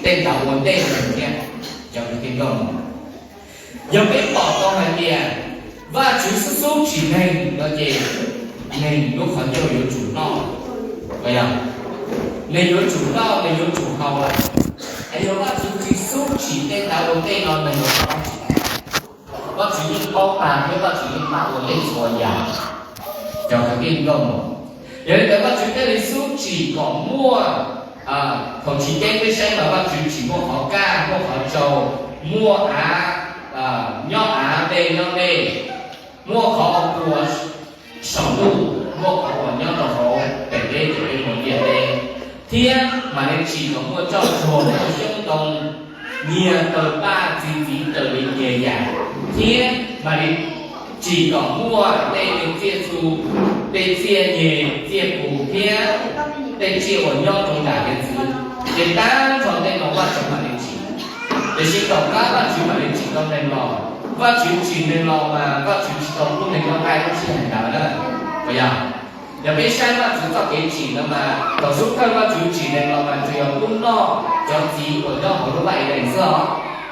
tej ntawd ua ntej neeg thiab. Cov kwv tij nkauj muam, yog peb pom tau hais tias Vajtswv xub xub tsim neeg no ces neeg lub qhov ncauj yuav tsum noj, yog, neeg yuav tsum noj, neeg yuav tsum haus lawm. Es yog Vajtswv tsis xub tsim tej ntawd ua ntej no neeg yuav tau tsis tau? Vajtswv yeej paub tag thiab Vajtswv yeej pab ua ntej txhua yam. Cov kwv tij nkauj muam, yog li ntawd Vajtswv thiaj li xub tsim kom muaj, thaum chiv keeb peb saib mas Vajtswv tsim muaj qhov kaj, muaj qhov tsaus, muaj av, nyob av, dej nyob dej, muaj qhov uas puas saum ntuj, muaj qhov uas nyob rau hauv pem teb, ces peb hu ua ntiaj teb, thiab mam li tsim kom muaj tsob tsuag, muaj xyoob ntoo, nyias taws paj txi txiv raws li nyias yam, thiab mam li tsim kom muaj tej txiaj txhu, tej txiaj nyeg, txiaj pus thiab tej tsiaj uas nyob rau nram hiav txwv. Ces tag nrho tej no Vajtswv mam li tsim. Tiam sis tom qab Vajtswv mam li tsim tau neeg los, Vajtswv tsim neeg los mas Vajtswv tsis tau pub neeg nyob nqaij lub sij hawm ntawd na, puas yog? Yog peb saib Vajtswv txoj kev tsim no mas thaum xub thawj Vajtswv tsim neeg los mas tsuas yog pub noj cov txiv uas nyob hauv lub vaj Edees xwb os.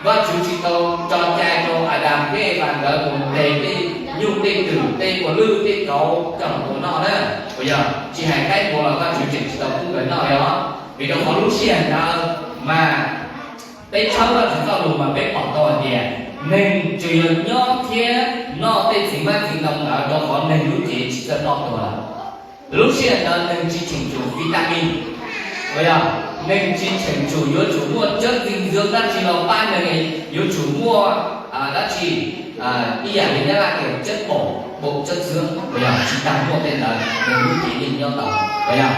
Vajtswv tsis tau tso cai rau Adas thiab Evas nkawd mus ntes tej nyuj tej twm tej puas lwj tej kauv coj los ua noj na, puas yog? Tsis hais qaib npua los Vajtswv tseem tsis tau pub nkawd noj li os. Vim rau qhov lub sij hawm ntawd mas peb tshawb Vajtswv txoj lus mas peb pom tau hais tias neeg tsuas yog nyob thiab noj tej txiv hmab txiv ntoo ntawd rau qhov neeg lub cev tsis txawj noj tuag lawm. Lub sij hawm ntawd neeg tsis cheem tsum vitamin, puas yog? Neeg tsis cheem tsum yuav tsum muaj cawv ntxi ntxwv dab tsi los pab neeg, yuav tsum muaj dab tsi, ib yam li nyab laj tias chất bổ, bổ chất xương, puas yog? Tsis tas muaj tej ntawd neeg lub cev yeej nyob tau, puas yog?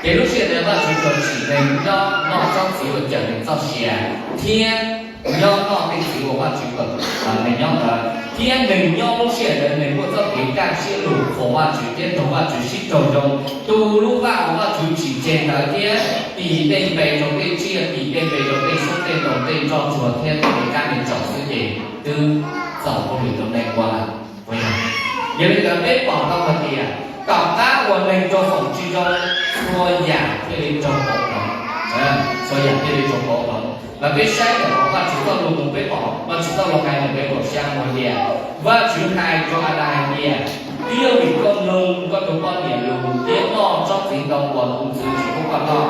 Ces lub sij hawm ntawd Vajtswv tsuas tsim neeg nyob noj tsob txiv uas cawm neeg txoj sia thiab nyob noj tej txiv uas Vajtswv kom neeg nyob ntawd, thiab neeg nyob lub sij hawm ntawd neeg muaj txoj kev kaj siab lug qhuas Vajtswv thiab raug Vajtswv sib raug zoo, tu lub vaj uas Vajtswv tsim tseg ntawd thiab tis tej npe rau tej tsiaj, tis tej npe rau tej xyoob tej ntoo tej nroj tsuag thiab tej me kab me tsaum xwb ces twb txaus hauj lwm rau neeg ua lawm. Yog li ntawd peb pom tau hais tias tom qab uas neeg raug foom tsis zoo, txhua yam thiaj li raug pauv hloov, txhua yam thiaj li raug pauv hloov. Mas peb saib ntawm Vajtswv txoj lus mus peb pom Vajtswv txoj lus hais ntawm peb kaum xya mus hais tias, Vajtswv hais rau Adas hais tias, twb yog vim koj mloog koj tus poj niam lus thiab noj tsob txiv ntoo uas kuv ntxwv tsis pub koj noj,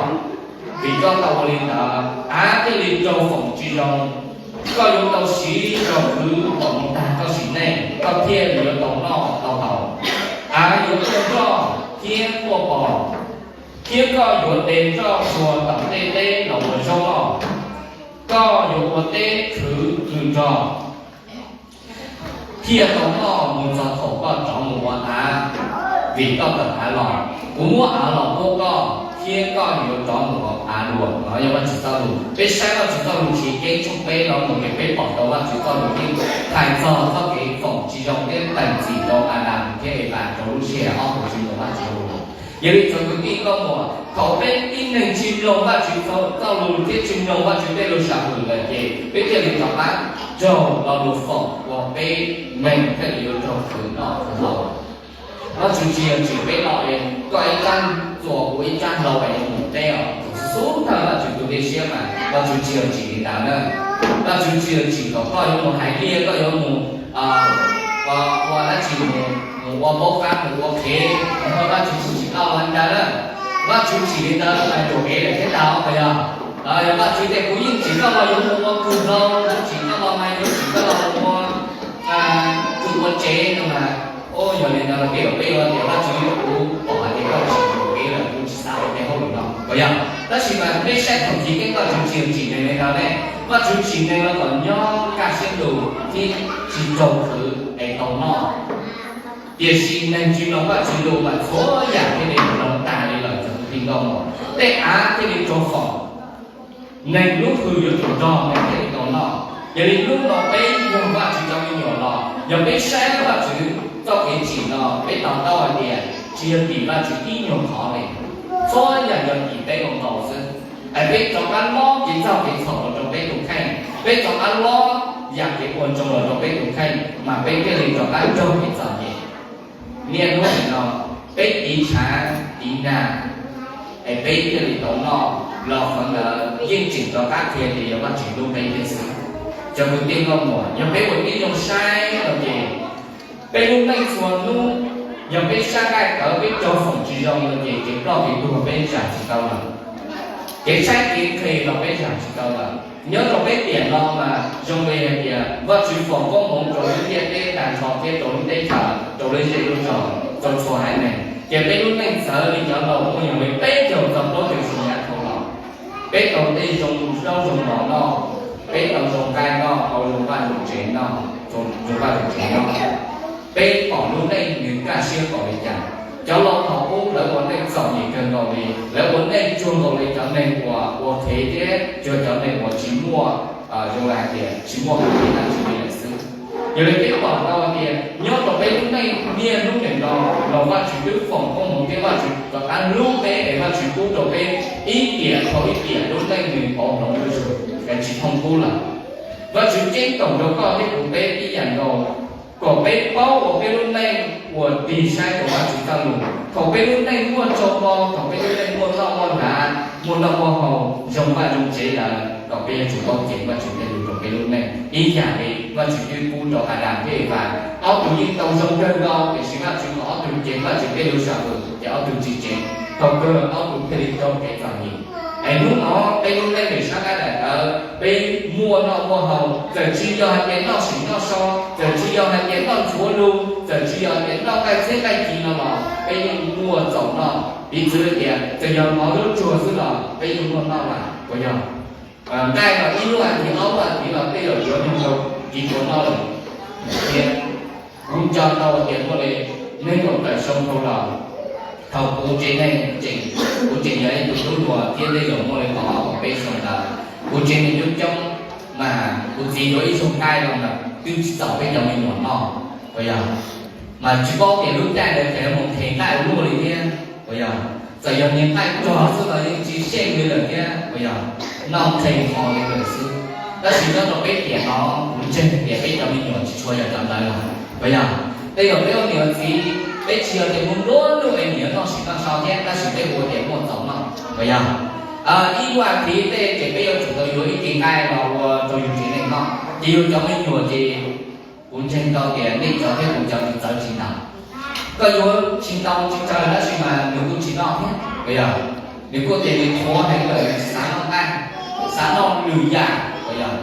vim koj tau ua li ntawd av thiaj li raug foom tsis zoo. Koj yuav tau siv raug khwv kom mus tag koj sim neej, koj thiaj li yuav tau noj tau haus. Av yuav tuaj nroj thiab tuaj pos, thiab koj yuav de nroj tsuag tom tej teb los ua zaub noj. Koj yuav ua teb khwv nws nrog thiaj tau noj mus txog thaum koj rov mus ua av, vim koj tawm av los. Kuv muab av los pub koj, thiab koj yuav rov mus ua av dua. No yog Vajtswv txoj lus. Peb saib Vajtswv txoj lus Chiv Keeb tshooj peb no mus ces peb pom tau Vajtswv txoj lus yeej hais txog txoj kev foom tsis zoo thiab teem txim rau Adas thiab Evas rau lub sij hawm ob tug tsis mloog Vajtswv lus. Yog li cov kwv tij nkauj muam, thaum peb tib neeg tsis mloog Vajtswv txoj lus thiab tsis mloog Vajtswv tej lus sam hwm lawm ces peb thiaj li rov qab raug lo lus foom uas peb neeg thiaj li yuav raug khwv noj khwv haus. Vajtswv tsis yog tsim peb no es koj ib tsab txuas kuv ib tsab hlau es yuav mus teb os. Xub thawj Vajtswv tus dej siab mas Vajtswv tsis yog tsim li ntawd na. Vajtswv tsis yog tsim kom koj yuav mus hais liaj, koj yuav mus ua dab tsi, mus ua npaub fab, mus ua qhev, Vajtswv tsis tsim koj ua li ntawd na. Vajtswv tsim li ntawd mas ruam heev lawm thiab ntag, puas yog? Yog Vajtswv tias kuv yeej tsim koj los yuav mus ua kws hlau, kuv tsim koj los mas yuav tsim koj los mus ua kws ua tsev no mas, o, yog li ntawd los peb yuav, peb yuav tias Vajtswv, kuv pom hais tias koj tsim kuv kev lawm, kuv tsis xav ua tej hauj lwm no, puas yog? Tab sis mas peb saib thaum chiv keeb Vajtswv tsis yog tsim neeg li ntawd ne. Vajtswv tsim neeg los kom nyob kaj siab lug thiab tsis raug khwv es tau noj. Tiam sis neeg tsis mloog Vajtswv lus mas txhua yam thiaj li hloov tas li lawm cov kwv tij nkauj muam. Tej av thiaj li raug foom, neeg lub hws yuav tsum nrog neeg thiaj li tau noj. Yog li hnub no peb yog Vajtswv cov me nyuam los yog peb saib Vajtswv txoj kev tsim no peb to taub hais tias tsis yog tim Vajtswv ib nyuag qhov li, txhua yam yog tim peb ua nkaus xwb. Es peb rov qab lob kev txaug kev txhaum los rau peb tus kheej, peb rov qab lob yam kev ua ntsoog los rau peb tus kheej mas peb thiaj li rov qab raug kev txom nyem. Niaj hnub nim no peb tiv tshav tiv nag es peb thiaj li tau noj, los qhov ntawd yeej tseem rov qab qhia tias yog Vajtswv hlub peb thiab xwb. Cov kwv tij nkauj muam, yog peb ua tib zoo saib no ces peb lub neej txhua hnub, yog peb sab nqaij tawv peb tso foom tsis zoo no ces kev ploj kev tuag peb zam tsis tau lawm, kev tshaib kev nqhis los peb zam tsis tau lawm. Nyob rau peb tiam no mas zoo li hais tias Vajtswv foom koob hmoov rau lub ntiaj teb tag nrho thiab rau lub teb chaws, rau lub zej lub zog, rau txhua haiv neeg, ces peb lub neej txawv li cov laus muaj yog li peb caug txog plaub caug xyoo yav dhau los, peb tau tej zoo zaub zoo mov noj, peb tau zoo nqaij noj, tau zoo vaj zoo tsev noj, zoo vaj zoo tsev noj, peb pom lub neej nws kaj siab npaum li cas. Cov laus thaum ub lawv ua neej txom nyem kawg nkaus li, lawv ua neej cuag nkaus li cov neeg uas ua qhev thiab cuag cov neeg uas tsis muaj, zoo li hais tias tsis muaj hwj chim dab tsi li lawm xwb. Yog li peb pom tau hais tias nyob rau peb lub neej niaj hnub nim no los Vajtswv twb foom koob hmoov thiab Vajtswv rov qab hlub peb es Vajtswv pub rau peb ib tiam dhau ib tiam lub neej nws pauv hloov zuj zus es tsis thooj kub lawm. Vajtswv ceeb toom rau koj thiab kuv peb ib yam nkaus, kom peb paub ua peb lub neej uas tig saib rau Vajtswv txoj lus. Thaum peb lub neej muaj tsau mo, thaum peb lub neej muaj noj muaj hnav, muaj noj muaj haus, zoo vaj zoo tsev lawm, kom peb yuav tsum paub ceev Vajtswv tej lus rau peb lub neej ib yam li Vajtswv twb pub rau Adas thiab Evas. Ob tug yeej tau zoo kawg nkaus tiam sis Vajtswv kom ob tug ceev Vajtswv tej lus sam hwm ces ob tug tsis ceev, thaum kawg ob tug thiaj li raug kev txom nyem. Es hnub no peb lub neej ntawm sab nqaij daim tawv, peb muaj noj muaj haus, txawm tsis yog hais tias noj sim noj so, txawm tsis yog hais tias noj ntxhuav lug, txawm tsis yog hais tias noj nqaij txhiab nqaij ci no los peb yeej muaj txaus noj. Piv txwv tias txawm yog mov lub tsuag xwb los peb yeej muaj noj lawm, puas yog? Nqaij los ib lub as thiv ob lub as thiv los tej zaum yuav nyuag rau kiv puas noj lawm thiab. Kuv nco tau tias muaj li nees nkaum tawm xyoo dhau los, thaum kuv tsev neeg tseem, kuv tseem yog ib tug tub hluas thiab tej zaum muaj li kaum ob kaum peb xyoo ntawd, kuv tsev neeg coob coob, mas kuv txiv yuav ib zug nqaij los mas twb tsis txaus peb cov me nyuam noj, puas yog? Mas tsis paub tias lub caij ntawd ces mus nqhis nqaij ua luaj li thiab, puas yog? Txawm yog niag nqaij rog xwb los yeej tsis seej li lawm thiab, puas yog? Noj nqhis ho li lawm xwb. Tab sis nyob rau peb tiam no, kuv ntseeg tias peb cov me nyuam tsis tshua yog cov ntawd lawm, puas yog? Tej zaum peb ua niam ua txiv, peb tsis yog tias mus nruab nuj es niam noj sim noj so thiab, tab sis peb ua tias muaj txaus noj, puas yog? Ib lub as thiv tej ces peb yuav tsum tau yuav ib ce nqaij los ua rau yus tsev neeg noj, ces yus cov me nyuam ces kuv ntseeg tau tias nej cov thiab kuv cov nws txawv tsis ntau. Koj yuav tsis ntau tsis tsawg tab sis mas nws kuj tsis noj thiab, puas yog? Nws kuj tias nws qhuav heev lawm, nws xav noj nqaij, xav noj lwm yam, puas yog?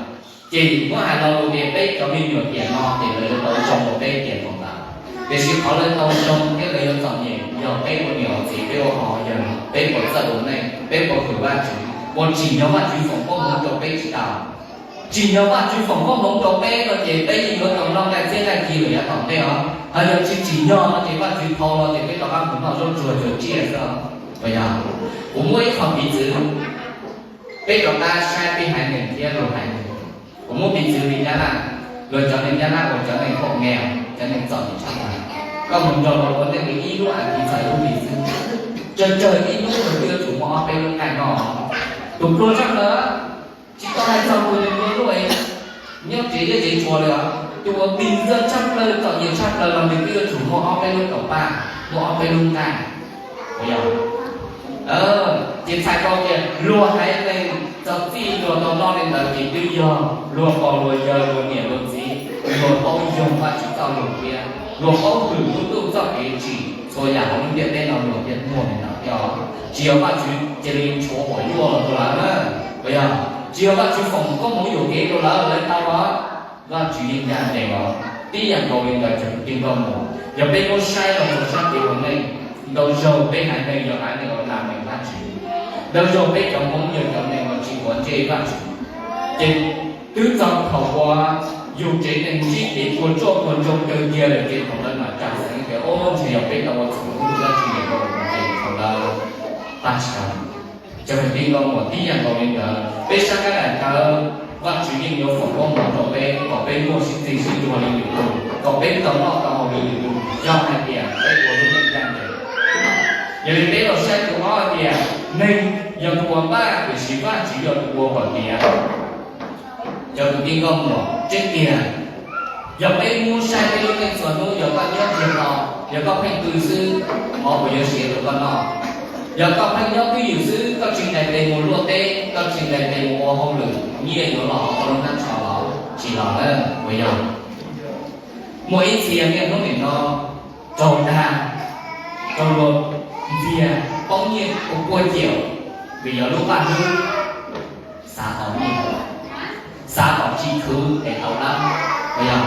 Ces muab hais lo lus tias peb cov me nyuam tiam no ces lawv yuav tau zoo ua peb tiam thaum ntawd. Tiam sis qhov lawv tau zoo thiab lawv yuav txom nyem yog peb ua niam ua txiv, peb ua hauj yawg, peb puas txawj ua neej, peb puas hwm Vajtswv, puas tsim nyog Vajtswv foom koob hmoov rau peb tsis tau. Tsim nyog Vajtswv foom koob hmoov rau peb no ces peb yeej yuav tau noj nqaij txhiab nqaij ci lawm yav tom ntej os. Ho yog tsis tsim nyog no ces Vajtswv thau los ces peb rov qab mus noj zaub tsuag cuag tsiaj xwb os, puas yog? Kuv muab ib qho piv txwv, peb rov qab saib peb haiv neeg thiab luag haiv neeg. Kuv muab piv txwv li Nyab Laj, luag cov neeg Nyab Laj uas cov neeg pom me, cov neeg txom nyem tshaj plaws, koj mus nrog luag ua neej li ib lub as thiv txog ib lub hlis xwb, tsawg tsawg ib hnub luag twb yuav tsum muaj ob peb lub nqaij noj. Tus pluag tshaj plaws, tsis tau hais txog tus nws pluag luaj, nyob tsev liaj tsev tshuas li os, tus uas npis ntxawg tshaj plaws txom nyem tshaj plaws los nws twb yuav tsum muaj ob peb lub kaum paj, muaj ob peb lub nqaij, puas yog? Ces txhais tau tias luag haiv neeg txog txij luag tau noj li ntawd ces twb yog luag pog luag yawg luag niam luag txiv, luag paub yoog Vajtswv txoj lus thiab luag paub hwm lub ntuj txoj kev tsim txhua yam hauv lub ntiaj teb no luag thiaj muaj li ntawd thiab. Tsis yog Vajtswv cia li tshuav quas yuaj los rau lawv na, puas yog? Tsis yog Vajtswv foom koob hmoov yuam kev rau lawv, lawv tau los? Vajtswv yeej ncaj ncees os. Tib yam nkaus li ntawd cov kwv tij nkauj muam, yog peb muab saib los rau sab kev ua neej, ntau zaug peb haiv neeg yog haiv neeg uas lam meej Vajtswv, ntau zaug peb cov Hmoob yog cov neeg uas tsis quav ntsej Vajtswv, ces twb txog thaum uas yus tsev neeg ntsib kev puas tsuaj puas ntsoog kawg kiag lawm ces thaum ntawd mam tsa xeev tias, o, ntshe yog peb tau ua txhaum lub ntuj dab tsi los rau ces thaum ntawd pab tsis tau. Cov kwv tij nkauj muam, tib yam nkaus li ntawd peb sab nqaij daim tawv, Vajtswv yeej yuav foom koob hmoov rau peb kom peb muaj sib txig sib cuag li lwm tus, kom peb tau noj tau haus li lwm tus, yog hais tias peb ua lub neej ncaj ncees. Yog li peb los saib tus ob hais tias, neeg yog tus uas npaj tiam sis Vajtswv yog tus ua kom tiav. Cov kwv tij nkauj muam, tseeb tiag, yog peb muab saib peb lub neej txhua hnub, yog koj nyob ntsiag to, yog koj pheej pw xwb, hov puas yuav siav rau koj noj? Yog koj pheej nyob twj ywm xwb, koj tsis nqes tes mus luaj teb, koj tsis nqes tes mus ua hauj lwm, nyiaj yuav los hauv koj lub hnab tsho los tsis los na, puas yog? Muaj ib txhia niaj hnub nim no raug dag, raug luag ntxias, poob nyiaj ua puag ciam, vim yog lub paj hlwb xav tau nyiaj, xav kom tsis khwv es tau dab, puas yog?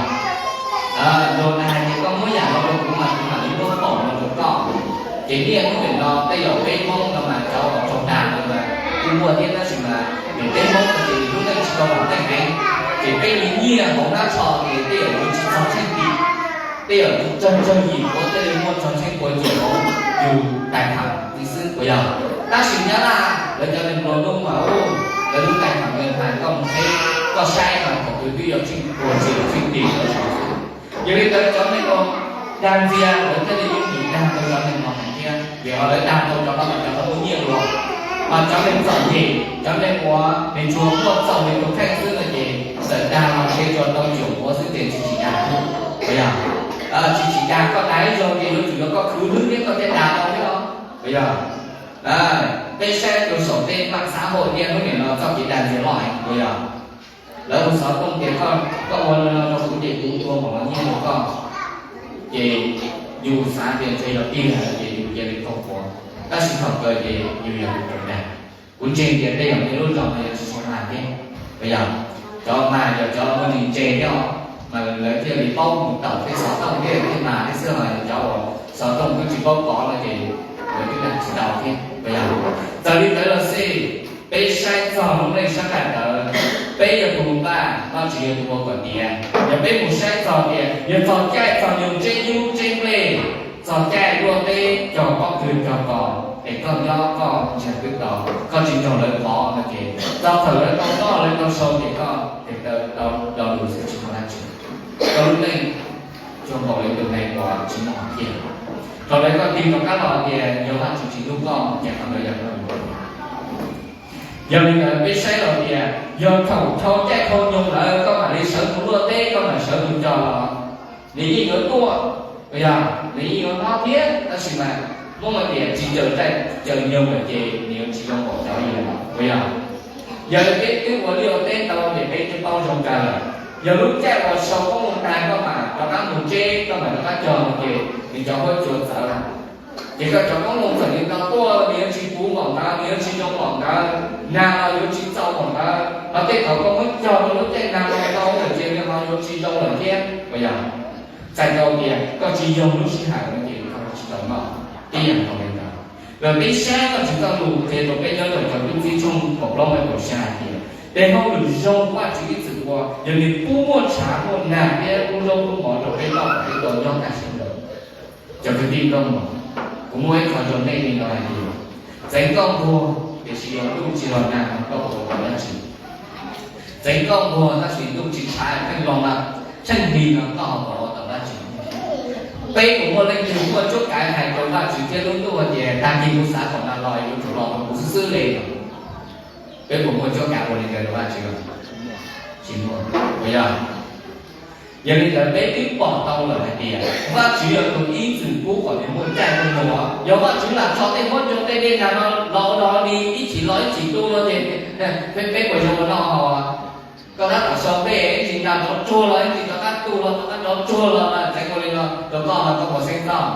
Luag dag hais tias koj muab yam no rau kuv mas kuv mam li muab foom no rau koj. Ces niaj hnub nim no tej zaum peb Hmoob no mas cov uas raug dag no mas kuj muaj thiab, tab sis mas vim peb Hmoob no ces lub neej tsis tau vam meej heev, ces peb li nyiaj hauv hnab tsho ces tej zaum yus tsis txog tsheej tim, tej zaum yus tsawg tsawg yim puav thiaj li muaj txog tsheej puav ciam hauv yus tais tham li xwb, puas yog? Tab sis Nyab Laj lawv cov neeg nplua nuj mas ub, lawv lub tais tham nkees hais koj mus qheb, koj saib mas thaum twg twb yog tsheej puav ciam tsheej tim lawv xwb. Yog li ntawd cov neeg no dag ntxias lawv thiaj li yeej dag tau cov neeg no heev thiab, vim ho lawv dag tau cov no mas cov no muaj nyiaj dua. Mas cov neeg txom nyem, cov neeg uas nws tsuas muaj txaus nws tus kheej xwb no ces txawm dag los ntshe tsuas tau cuam puav xwb ces tsis tsis dag, puas yog? Tsis tsis dag, koj dag ib zaug ces yuav tsum yog koj khwv hlwb thiab koj thiaj dag tau thiab, puas yog? Peb saib rau saum tej mam xav hauj niaj hnub nim no txoj kev dag ntxias loj heev, puas yog? Lawv hu xov tooj tias koj ua li no rau kuv ces kuv tua npaum no nyiaj rau koj. Ces yus xav tias ntshe yog tiag ces yus cia li kaug puav, tab sis thaum kawg ces yus yog tus raug dag. Kuv ntseeg tias tej zaum nej lub zos no yuav tsis tshua mag thiab, puas yog? Cov mag yog cov muaj ntse thiab os, mas lawv thiaj li paub mus taus tej xov tooj thiab thiaj mag thiab xwb, ho yog cov uas xov tooj twb tsis paub kov no ces lawv twb dag tsis tau thiab, puas yog? Txawm li ntawd los xij, peb saib txog lub neej sab nqaij ntawd, peb yog tus mus npaj, Vajtswv yog tus ua kom tiav. Yog peb mus saib txog tias yog txog caij txog nyoog tseb nyub tseb nplej, txog caij luaj teb cog pob kws cog kos, es koj nyob koj ntsiag twb to, koj tsis nrog lawv pov no ces txog thaum lawv tau noj lawv tau sau ces koj tes taw do lus xwb tsis muaj dab tsi. Koj lub neej cuag nkaus li tus neeg uas tsis muaj hom phiaj. Thaum ntawd koj tig rov qab los tias yog Vajtswv tsis hlub koj ces qhov ntawd yog koj lub neej. Yog li ntawd peb saib los tias yog thaum dhau caij dhau nyoog lawm koj mam li sawv mus luaj teb, koj mam sawv mus cog los nws yeej yuav tuaj, yog nws yeej yuav nyob thiab, tab sis mas muab hais tias tsis caw caij caw nyoog lawm ces nws yuav tsis zoo npaum cov yog, puas yog? Yog li peb twb ua liaj ua teb tau ces peb twb paub zoo kawg lawm. Yog lub caij uas sau qoob loo tag koj mam rov qab mus tseb, koj mam rov qab cog no ces nws cov huab cua txawv lawm. Ces koj cov qoob loo txawm li no tuaj los nws yuav tsis puv npaum ntawd, nws yuav tsis zoo npaum ntawd, nag los yuav tsis txaus npaum ntawd, ho tej thaum koj muab cog rau lub caij nag los tau lawm ces nws ho yuav tsis zoo lawm thiab, puas yog? Txhais tau tias koj tsis yog lub sij hawm no ces koj tsis tau noj, tib yam nkaus li ntawd. Lawv peb saib Vajtswv txoj lus qhia rau peb nyob rau cov tub txib tshooj kaum plaub nqe kaum xya hais tias tes hauj lwm zoo Vajtswv ib txwm ua, yog nws pub muaj tshav muaj nag thiab lub zaub lub mov rau peb noj kom peb tau nyob tag sawv daws. Cov kwv tij nplooj, kuv muaj ib qho zoo nej li no hais tias, txawm koj nquag tiam sis yog ntuj tsis los nag no koj puas tau dab tsi? Txawm koj nquag tab sis ntuj tsis tshav pheej los mas tsheej hli no koj ho puas ua tau dab tsi? Peb puas muaj leej twg muaj cuab kav hais rau Vajtswv thiab lub ntuj hais tias tag kis kuv xav kom nag los yuav tsum los rau kuv xwb xwb li no? Peb puas muaj cuab kav ua li ntawd rau Vajtswv? Tsis muaj, puas yog? Yog li ntawd peb twb pom tau lawm hais tias Vajtswv yog tus ib txwm pub kom nws muaj caij muaj nyoog. Yog Vajtswv lam tso tej huab cua tej dej nag no los ua dog li ib chim los ib chim tu no ces peb puas yog ua noj haus? Koj tab tom sau nplej ib chim nag rov tsuag los ib chim rov qab tu los rov qab rov tsuag los mas txeev ua li no rau koj no koj puas xeeb txog?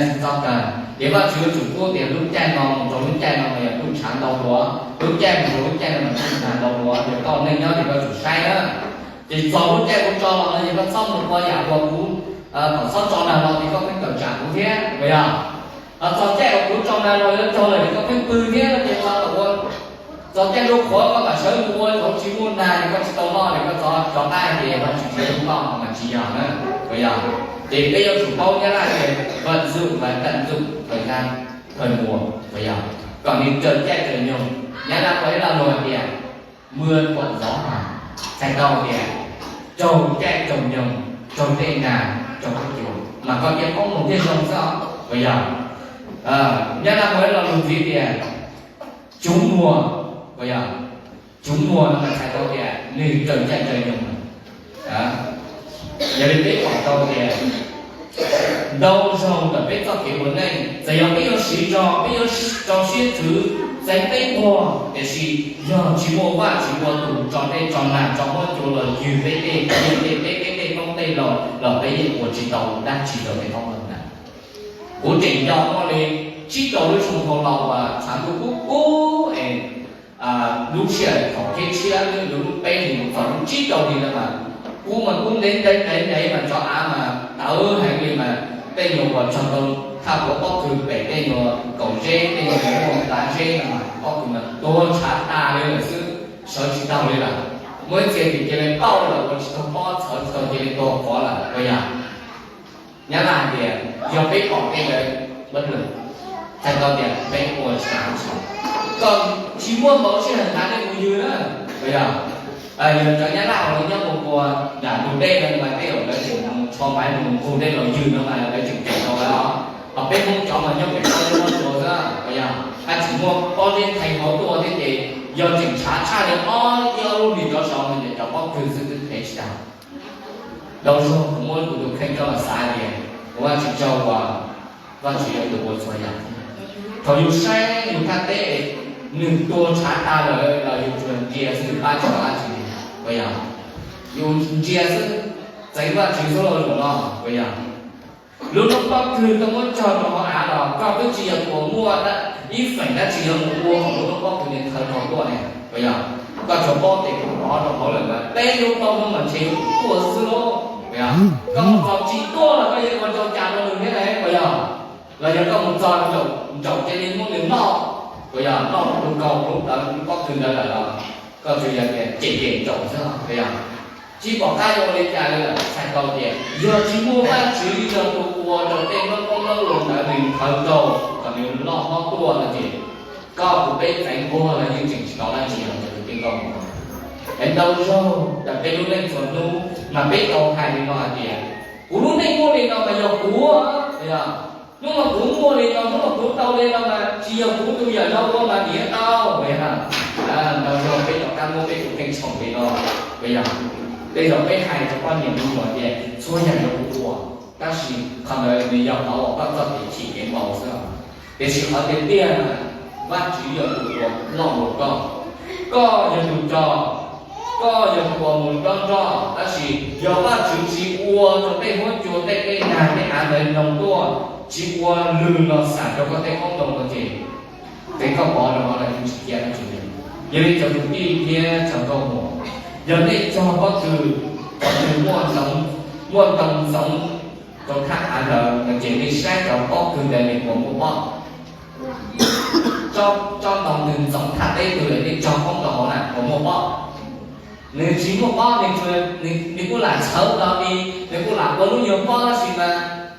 Xeeb txog kawg. Ces Vajtswv yuav tsum pub tias lub caij no mus rau lub caij no mas yog ntuj tshav ntau dua, lub caij mus rau lub caij no mas ntuj nag ntau dua, ces koj neej nyob ces koj tsum saib na. Ces txog lub caij kuv tso los no ces koj txhob mus ua yam uas kuv, thaum txhob tso nag los ces koj pheej tawm tsam kuv thiab, puas yog? Txog caij uas kuv tso nag los yuav tsaug lawm ces koj pheej pw thiab no ces txog thaum ua, txog caij nruab qhuav koj mam sawv mus ua thaum tsis muaj nag ces koj tsis tau noj ces koj txhob rov qab hais tias Vajtswv tsis hlub koj mas tsis yog na, puas yog? Ces peb yuav tsum paub Nyab Laj tias tận dụng và tận dụng thời gian, thời mùa, puas yog? Kom nws raws caij raws nyoog. Nyab Laj muaj ib lo lus hais tias mưa thuận gió hòa, txhais tau tias raug caij raug nyoog, raug dej nag, raug huab cua mas koj cov qoob loo thiaj zoo xwb, puas yog? Nyab Laj muaj ib lo lus ntxiv tias trúng mùa, puas yog? Trúng mùa no mas txhais tau tias nws raws caij raws nyoog. Yog li peb pom tau tias Ntau zaug ntawm peb txoj kev ua neej, txawm yog peb yuav siv zog, peb yuav rau siab txwv, txeev peb tuag, tiam sis yog tsis muaj Vajtswv ua tus tso dej tso nag tso huab cua los ywg peb tej, ywg tej peb tej toob tej laug los peb yeej ua tsis tau dab tsi rau tej toob ntawd. Kuv tseem nco muaj li tsib rau lub xyoo dhau los uas tshav ntuj kub kub es lub sij hawm thaum khib tshiab lub peb hlis mus txog lub tsib rau hli no mas, kub mas kub ntev ntev ntev ntev mas cov av mas tawv heev li mas tej nyuag uas txog rau thaj puav pob kws pem tej nyuag kaum zeb tej nyuag muaj tav zeb no mas pob kws mas tuag tshav tas li lawm xwb, sawv tsis tau li lawm. Muaj ib txhia ces cia li pauj lawm ua tsis tau pob txhawv tsis tau cia li tuag qhuav lawm ua yog. Nyab Laj hais tias yog peb pom tej ntawd, txhais tau tias peb ua tsis tau, koj tsis muaj npaum sij hawm nqa dej mus ywg na, puas yog? Yog cov Nyab Laj uas nyob mus ua nram ntug dej no mas tej zaum lawv tseem mus tsho maiv mus nqug dej los ywg no mas lawv tseem ceem tau lawv os. Ho peb Hmoob cov mas nyob pem toj dej toj tsua xwb, puas yog? Haj tseem muaj pob zeb theej hauv tuaj thiab ces yog tseem tshav tshaj li ob ib ob lub hlis rov saud no ces cov pob kws xwb twb thev tsis tau. Ntau zaug kuv muab kuv tus kheej coj los xav tias kuv Vajtswv tsaug uas Vajtswv yog tus ua txhua yam thiab. Thaum yus saib yus thaj teb nws tuag tshav tas lawm los yus tsuas ntsia xwb, yus pab tsis tau dab tsi li, puas yog? Yus ntsia xwb, txeev Vajtswv xwb los lawm no, puas yog? Lub noob pob kws koj muab cog rau hauv av los koj twb tsis yog tus muaj ib feem dab tsi yuav mus ua kom lub noob pob kws ntawd thawv rau tuaj ne, puas yog? Koj tsuas paub tias kuv pov rau hauv lawm ntawd peb lub plaub hau mas ntshe yuav tuaj xwb lauj, puas yog? Koj mus txog tsis tuaj los koj yuav ua rau cas rau nws thiab ne, puas yog? Los yog koj mus txog nraum cia li muab nws noj, puas yog? Noj lub kaus lub ntawd lub pob kws ntawd lawm los koj tsuas yog tias cem cem nraum xwb, puas yog? Tsis pom qab yuav ua li cas li lawm, txhais tau tias yog tsis muaj Vajtswv yog tus ua rau tej noob qoob noob loo ntawd nws thawv rau kom nws loj hlob tuaj no ces koj kuv peb txeev nquag los yeej tseem tsis tau dab tsi os cov kwv tij nkauj muam. Es ntau zaug ntawm peb lub neej txhua hnub mas peb tau hais li no hais tias kuv lub neej muaj li no mas yog kuv, yog hnub no kuv muaj li no, hnub no kuv tau li no mas tsis yog kuv tus yam no ua mas niam tau, puas yog? Ntau zaug peb rov qab muab peb tus kheej tshoom li no, puas yog? Tej zaum peb hais rau poj niam me nyuam tias txhua yam yog kuv ua, tab sis qhov ntawd nws yog qhov uas koj txoj kev chim kev npau xwb. Tiam sis qhov tiag tiag na, Vajtswv yog tus uas noj ua koj, koj yog tus cog, koj yog tus uas mus dob nroj, tab sis yog Vajtswv tsis ua rau tej huab cua tej dej nag tej av ntawd noo tuaj, tsis ua lwg los xam rau koj tej qoob loo no ces tej koj pov rau hauv lawm yeej tsis cia dab tsi li. Yog li cov kwv tij thiab cov nkauj muam, yog nej cog pob kws, pob kws muaj ntoo, muaj ntoo ntxoov rau thaj av ntawd no ces nej saib cov pob kws ntawd nws puas muaj pob. Tsob ntoo twg ntxoov thaj teb twg lawm nej cog poob rau hauv na puas muaj pob? Nws tsis muaj pob, nws kuj lam txhawv nto li, nws kuj lam ua lub nyuag pob tab sis mas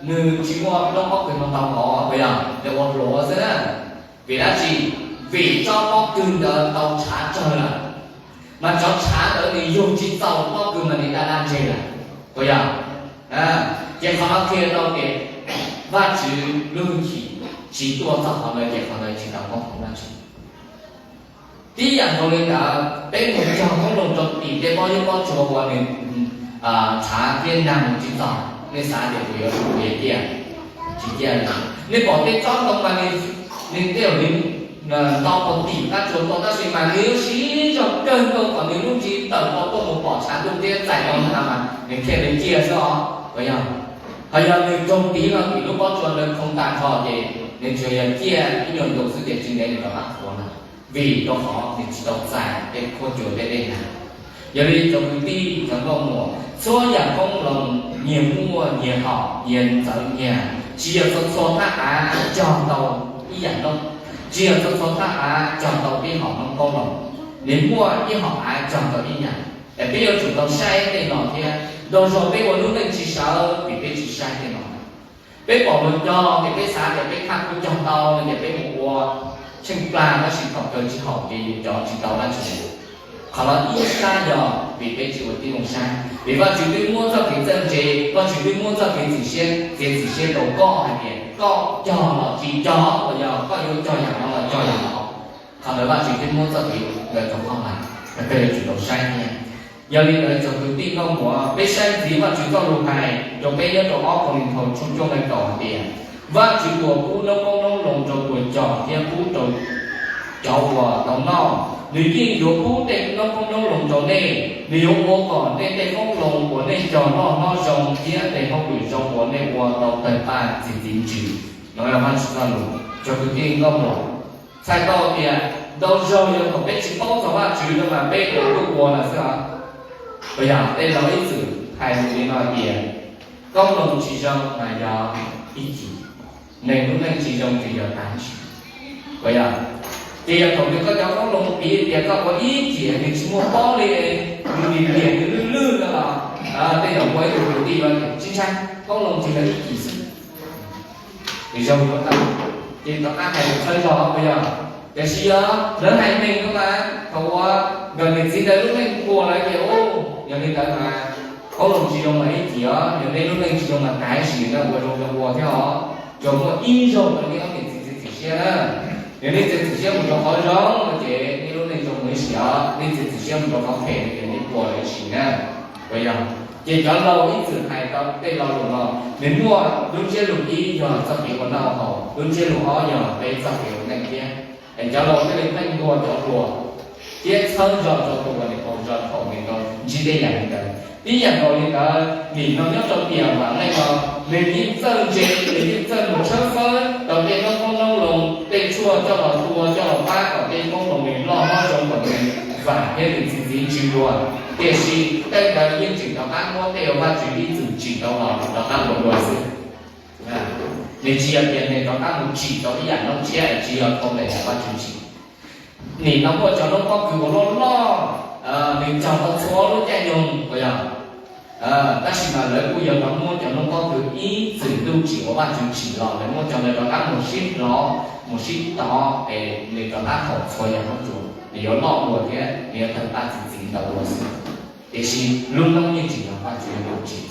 nws tsis muaj lub pob kws no tau hauv, puas yog? Nws ua hluav xwb na. Vim dab tsi? Vim tsob pob kws ntawd tau tshav tsawg lawm, mas cov tshav ntawd nws yug tsis txaus pob kws mas nws daj daj ntseg lawm, puas yog? Ces qhov no qhia tau tias Vajtswv lub hwj chim tsis tuaj txog qhov ntawd ces qhov ntawd tsis tau koob hmoov dab tsi. Tib yam nkaus li ntawd, peb mus cog qoob loo rau tim tej pob zeb pob tsua uas nws tshav thiab nag mus tsis txog, nej xav tias kuv yuav, kuv yuav ciaj? Tsis ciaj li. Nej pom tej tsob ntoo mas nws tej zaum li nto puag tim qab tsuas tau tab sis mas nws yuav siv zog kawg nkaus kom nws lub ntsig tawm tau tuaj mus pom tshav ntuj thiab txais tau nag mas nws thiaj li ciaj xwb os, puas yog? Ho yog nws raug tiv no tim lub pob tsuas ntawd khoo tas nrho ces nws tsuas yog ciaj ib nyuag ntu xwb ces tsis ntev nws rov qab qhuav lawm, vim rau qhov nws tsis tau txais tej huab cua tej dej nag. Yog li cov kwv tij cov nkauj muam, txhua yam qoob loo nyias muaj nyias haum nyias ntxeev nyias, tsis yog txhua txhua thaj av cog tau ib yam noj, tsis yog txhua txhua thaj av cog tau ib hom noob qoob loo, nws muaj ib hom av cog tau ib yam. Es peb yuav tsum tau saib tej no thiab, ntau zaug peb ua lub neej tsis sawv vim peb tsis saib tej no. Peb pom luag cog ces peb xav tias peb thaj kuj cog tau no ces peb mus ua tsheej plag tab sis thaum kawg tsis haum ces yus cov tsis tau dab tsi. Qhov no ib sab yog vim peb tsis ua tib zoo saib, vim Vajtswv twb muab txoj kev txawj ntse, Vajtswv twb muab txoj kev txim siab, txiav txim siab rau koj hais tias koj cog los tsis cog los yog koj yuav cog yam no los cog yam no. Qhov ntawd Vajtswv twb muab txoj kev ntawd rau koj lawm, koj yuav tsum tau saib thiab. Yog li ntawd cov kwv tij nkauj muam, peb saib ntxiv Vajtswv txoj lus hais rau peb nyob rau ob Kauleethaus tshooj cuaj nqe kaum hais tias, Vajtswv puas pub noob qoob noob loo rau tus cog thiab pub rau cov uas tau noj? Nws yeej yuav pub tej noob qoob noob loo rau nej. Nws yuav ua kom nej tej qoob loo uas nej cog loj hlob zoo thiab tej hauj lwm zoo uas nej ua tau tawg paj txi txiv ntsws. No yog Vajtswv txoj lus. Cov kwv tij nkauj muam, txhais tau tias ntau zaug yog thaum peb tsis paub txog Vajtswv no mas peb ua kuj ua lawm xwb os. Puas yog? Tej laus ib txwm hais li no hais tias, koob loo tsis zoo mas yog ib cim, neeg lub neej tsis zoo ces yog tav sim. Puas yog? Ces yog thaum twg koj cov koob loo piv tias koj ua ib cim nws tsis muaj pob li, nws lim tiam nws lwj lwj no los, tej zaum muaj ib tug kwv tij yuav tias, tsis ntshai, koob loo tsis yog ib cim xwb. Nws zoo yuav tau, ces tom qab hais lus txhawb zog puas yog? Tiam sis yog lawv hais neeg no mas thaum uas nkawd niam txiv ntawd lub neej puas lawm ces, yog li ntawd mas koob loo tsis zoo mas ib cim os, yog nej lub neej tsis zoo mas tav sim na, ua zoo zoo ua thiab os. Tsuas muaj ib zaug rau nej ob niam txiv txiav txim siab na. Yog nej txiav txim siab mus rau qhov zoo no ces nej lub neej zoo mus ib sim os, nej txiav txim siab mus rau qhov phem no ces nej puas lawm ib sim na. Puas yog? Ces cov laus ib txwm hais tau tej lo lus no, nws muaj lub ntsiab lus ib yog txoj kev ua noj ua haus, lub ntsiab lus ob yog peb txoj kev ua neej thiab. Es cov laus thiaj li pheej ntuas cov hluas thiab txhawb zog rau tus uas nws qaug zog thaum nws tau ntsib tej yam li ntawd. Tib yam nkaus li ntawd, nim no nyob rau tiam vam meej no, nws yeej txawj ntse, nws yeej txawj mus tshawb fawb tau tej noob qoob noob loo, tej tshuaj coj los tua coj los pab kom tej qoob loo nws loj hlob zoo kom nws vam thiab nws txi txiv ntsws dua. Tiam sis tej ntawd yeej tseem rov qab muab tej uas Vajtswv ib txwm tsim tau los rov qab ua dua xwb. Nws tsis yog tias nws rov qab mus tsim tau ib yam noob tshiab, tsis yog thoob plaws yam Vajtswv tsim. Nim no muaj cov noob pob kws uas loj loj, nws cog tau txhua lub caij nyoog puas yog? Tab sis mas lawv kuj yog rov muab cov noob pob kws ib txwm ntuj tsim uas Vajtswv tsim los, lawv muab cov ntawd rov qab mus sib hlov mus sib tov es nws rov qab haum txhua yam noob tsuas, nws yuav loj dua thiab nws yuav tawg paj txi txiv ntau dua xwb. Tiam sis lub noob yeej tseem yog Vajtswv tus tsim.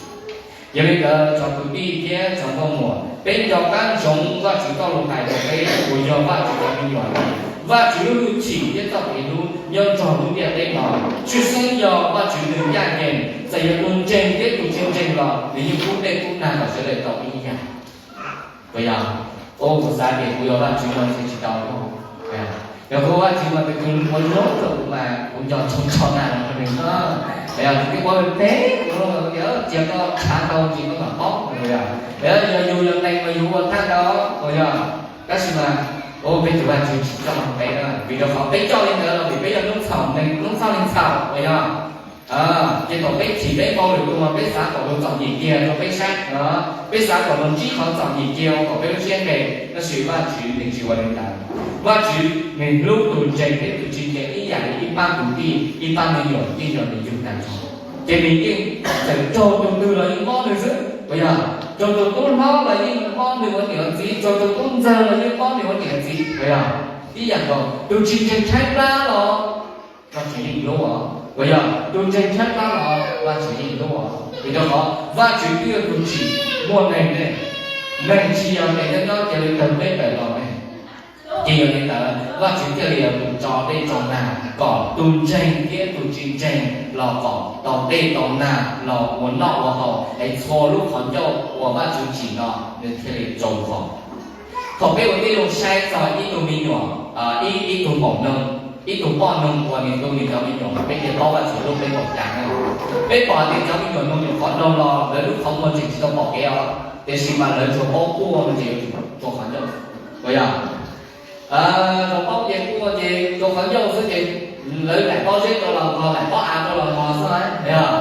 Yog li ntawd cov kwv tij thiab cov nkauj muam, peb nco qab ntsoov Vajtswv txoj lus hais rau peb uas yog Vajtswv cov me nyuam hais tias, Vajtswv lub hwj chim thiab txoj kev hlub nyob nrog lub ntiaj teb no. Tshwj xeeb yog Vajtswv nws ncaj ncees, txawm yog tus ntseeg thiab tus tsis ntseeg los nws yeej pub dej pub nag kom sawv daws tau ib yam. Puas yog? Ua kuv xav tias kuv yog Vajtswv no ntshe tsis tau. Yog kuv Vajtswv mas tus kws ua zoo rau kuv mas kuv nco tshoo tsho nag los rau nws no. Puas yog? Tus twb ua pem kuv los tias cia koj tshav ntau ntsis koj mam paub. Puas yog? Yog yus yog neeg mas yus ua thaj ntau. Puas yog? Tab sis mas, o, peb tus Vajtswv tsis coj peb na, vim rau qhov peb coj li ntawd los vim peb yog noob txhaum neeg, noob txhoj neeg txhaum. Puas yog? Ces thaum peb chim peb npau lwm tus mas peb xav kom luag txom nyem kiag rau peb saib, peb xav kom luag ntsib qhov txom nyem kiag ua kom peb lub siab nqes, tab sis Vajtswv nws tsis ua li ntawd. Vajtswv nws hlub tus ntseeg thiab tus tsis ntseeg ib yam li ib pab kwv tij ib pab me nyuam yeej yog nws yug tag nrho. Ces nws yeej txawm raug tus twg los yeej mob nws xwb, puas yog? Raug tus tub hlob los yeej mob nws ua niam ua txiv, raug tus tub ntxawg los yeej mob nws ua niam ua txiv, puas yog? Ib yam nkaus, tus tsis ntseeg tshaib plab los Vajtswv yeej hlub os, puas yog? Tus ntseeg tshaib plab los Vajtswv yeej hlub os. Vim rau qhov Vajtswv twb yog tus tsim muaj neeg ne, neeg tsis yog neeg nyob nyob cia li tawg peb tawm los ne. Ces yog li ntawd Vajtswv thiaj li yog tus tso dej tso nag kom tus ntseeg thiab tus tsis ntseeg los kom tau dej tau nag los ua noj ua haus es txhua lub qhov ncauj uas Vajtswv tsim no nws thiaj li tsoo hos. Thaum peb ua tij zoo saib txog ib tug me nyuam, ib ib tug maum noog, ib tug poj noog uas nws tu nws cov me nyuam mas peb thiaj paub Vajtswv hlub peb npaum cas na. Peb pom tias cov me nyuam noog nyuam qhuav noog los lawv lub qhov muag tseem tsis tau pom kev os, tiam sis mas lawv tsuas paub quaj no ces yuav tsum rua qhov ncauj, puas yog? Tsuas paub ces quaj ces rua qhov ncauj xwb ces lawv daim pob zeb rau los nqos, daim pob av rau los nqos xwb, yog?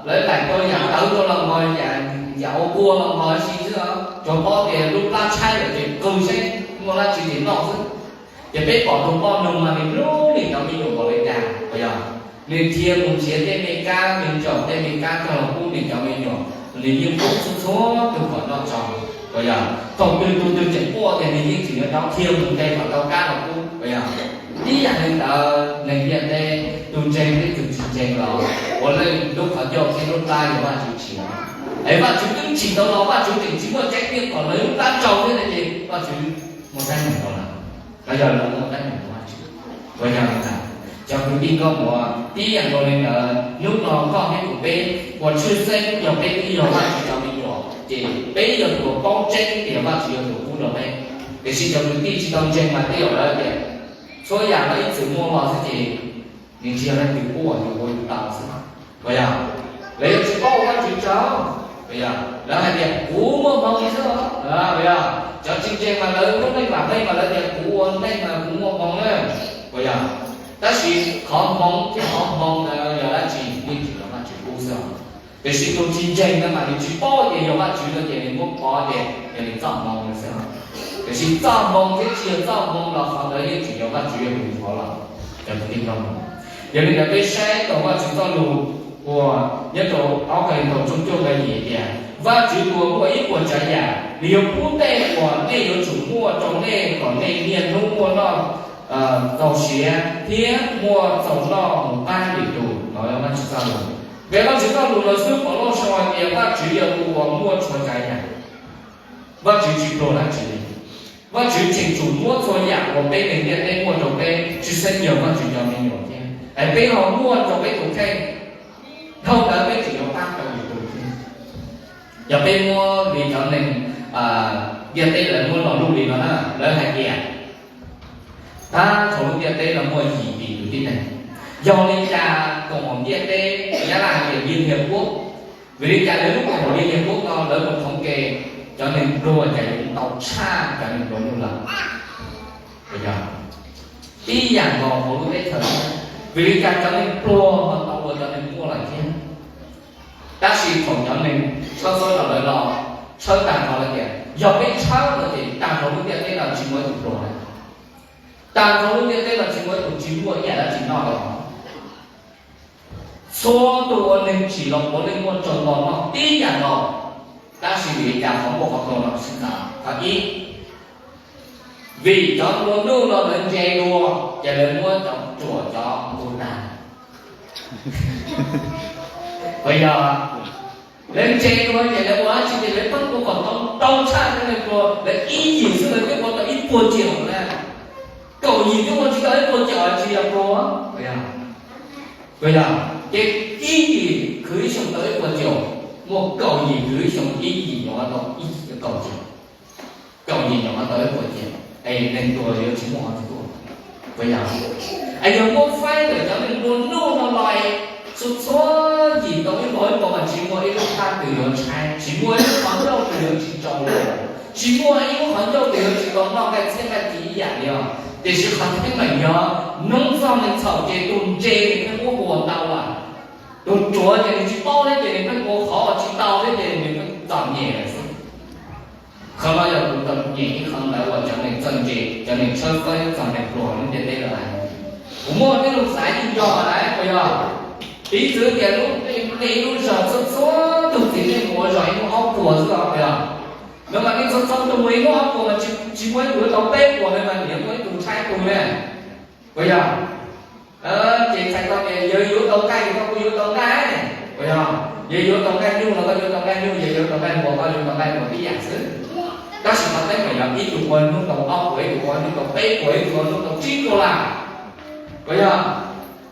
Lawv daim rau yam tawv rau los nqos, yam ua quaj los nqos si xwb, tsuas paub tias lub plab tshaib lawm ces qw seb muaj dab tsi ces noj xwb. Ces peb pom tus poj noog mas nws hlub nws cov me nyuam npaum li cas, puas yog? Nws dhia mus nrhiav tej me kab, nws ntaus tej me kab coj los pub nws cov me nyuam, nws yeej pub txhua txhua tus kom noj tso, puas yog? Thaum twg tus twg tseem quaj tias nws yeej tseem yuav rov dhia mus nqes kom tau kab los pub, puas yog? Ib yam li ntawd neeg ntiaj teb, tus ntseeg thiab tus tsis ntseeg los puav leej lub qhov ncauj thiab lub plab yog Vajtswv tsim. Es Vajtswv twb tsim tau los Vajtswv tseem tsis muaj tseeb tiag kom lawv lub plab tsau thiab no ces Vajtswv muaj teeb meem rau lawv, los yog lawv muaj teeb meem rau Vajtswv, puas yog li ntawd? Cov kwv tij nkauj muam, tib yam nkaus li ntawd, hnub no koj thiab kuv peb uas tshwj xeeb yog peb twb yog Vajtswv cov me nyuam, ces peb yog tus uas paub tseeb tias Vajtswv yog tus pub rau peb. Tiam sis cov kwv tij tsis tau ntseeg mas tej zaum lawv tias txhua yam no ib txwm muaj los xwb ces nws tsis yog leej twg pub, yus ua yus tau xwb. Puas yog? Lawv yuav tsis paub ua Vajtswv tsaug. Puas yog? Lawv hais tias kuv muaj hmoov xwb. Puas yog? Cov tsis ntseeg mas lawv lub neej vam meej mas lawv tias kuv ua neej mas kuv muaj hmoov na. Puas yog? Tab sis qhov hmoov thiab qhov hmoov ntawd yog dab tsi? Yeej tsis yog Vajtswv pub xwb. Tiam sis tus tsis ntseeg no mas nws tsis paub tias yog Vajtswv no ces nws muab pov tias yog nws txoj hmoov no xwb. Tiam sis txoj hmoov thiab tsis yog txoj hmoov los qhov ntawd yeej tsis yog Vajtswv yog tus qhov los. Cov kwv tij nkauj muam, yog li ntawd peb saib tau Vajtswv txoj lus uas nyob rau ob Kauleethaus tshooj cuaj nqe yim tias, Vajtswv tus uas muaj ib puas tsav yam, nws yuav pub tej uas nej yuav tsum muaj rau nej kom nej niaj hnub muaj noj txaus siav thiab muaj txaus noj mus qab lwm tus. No yog Vajtswv txoj lus. Nqe Vajtswv txoj lus no xwb Paulus sau hais tias Vajtswv yog tus uas muaj txhua tsav yam. Vajtswv tsis pluag dab tsi li. Vajtswv tseem tsum muab txhua yam uas peb neeg ntiaj teb muaj rau peb tshwj xeeb yog Vajtswv cov me nyuam thiab es peb ho muaj rau peb tus kheej. Dhau ntawd peb tseem yuav pab tau yus tus thiab. Yog peb muab li cov neeg ntiaj teb lawv muab lo lus li no na, lawv hais tias tab thaum lub ntiaj teb no muaj yim tis tus tib neeg, yog li cas koom haum ntiaj teb, Nyab Laj hais tias Liên Hiệp Quốc, vim li cas lawv lub koom haum Liên Hiệp Quốc no lawv mus thoob ke cov neeg pluag cas yuav ntau tshaj cov neeg pluag nuj lawm? Puas yog? Tib yam nkaus hauv lub teb chaws, vim li cas cov neeg pluag ho ntau dua cov neeg muaj lawm thiab? Tab sis thaum cov neeg tshawb fawb rau lawv los tshawb tag nrho lawv tias yog peb tshawb no ces tag nrho lub ntiaj teb no tsis muaj ib tug pluag lawm. Tag nrho lub ntiaj teb no tsis muaj ib tug tsis muaj ib yam dab tsi noj lawm. Txhua tus ua neeg tsim los puav leej muaj tsaug nto noj tib yam nkaus, tab sis vim li cas qhov muaj qhov pluag no sib txawv? Qhov ib, vim cov nplua nuj no lawv ntse dua, ces lawv muab cov ruam cov nqus tag. Puas yog? Lawv ntse dua ces lawv ua dab tsi ces lawv pheej ua kom tau ntau tshaj cov neeg pluag. Lawv ib yim xwb lawv twb ua tau ib puas triệu na. Kaum yim twb ua tsis tau ib puas triệu tsis yog pluag. Puas yog? Ces ib yim khwv ib xyoo tau ib puas triệu, muaj kaum yim khwv ib xyoo ib yim nyuam tau ib kaum triệu. Kaum yim nyuam tau ib puas triệu, es neeg pluag yuav tsis muaj qhov twg tuaj? Puas yog? Es yog muab faib ntawm cov neeg nplua nuj no los, txhua txhua yim tau ib puas ib puas mas tsis muaj ib lub thaj twg yuav ntshai, tsis muaj ib lub qhov ncauj twg yuav tsis tsau lawm, tsis muaj ib lub qhov ncauj twg yuav tsis tau noj nqaij txhiab nqaij ci ib yam li os. Tiam sis qhov teeb meem yog hnub txog neeg txhaum ces tus ntse nws pheej muab ua ntau lawm. Tus ruam ces nws tsis paub thiab ces nws pheej ua qhov uas tsis tau thiab ces nws pheej txom nyem lawm xwb. Qhov no yog kuv tau nyeem ib qho ntawd uas cov neeg txawj ntse, cov neeg tshawb fawb txog neeg pluag lub ntiaj teb lawm hais. Kuv muaj tej lus xav yeej yog lawm, puas yog? Piv txwv tias lub, nej lub zos txhua txhua tus txiv neej mus ua zog ib hnub ob puas xwb os, puas yog? No mas nej txhua txhua tus mus ib hnub ob puas mas tsis muaj ib tug yuav tau peb puas li mas niam muaj ib tug tshaib tug ne, puas yog? Ces txhais tau tias yawg yuav tau nqaij los koj kuj yuav tau nqaij, puas yog? Yawg yuav tau nqaij nyuj los koj yuav tau nqaij nyuj, yawg yuav tau nqaij muas koj yuav tau nqaij muas tib yam xwb. Tab sis qhov teeb meem yog ib tug ua hnub tau ob puas, ib tug ua hnub tau peb puas, ib tug ua hnub tau tsib puas lawm, puas yog?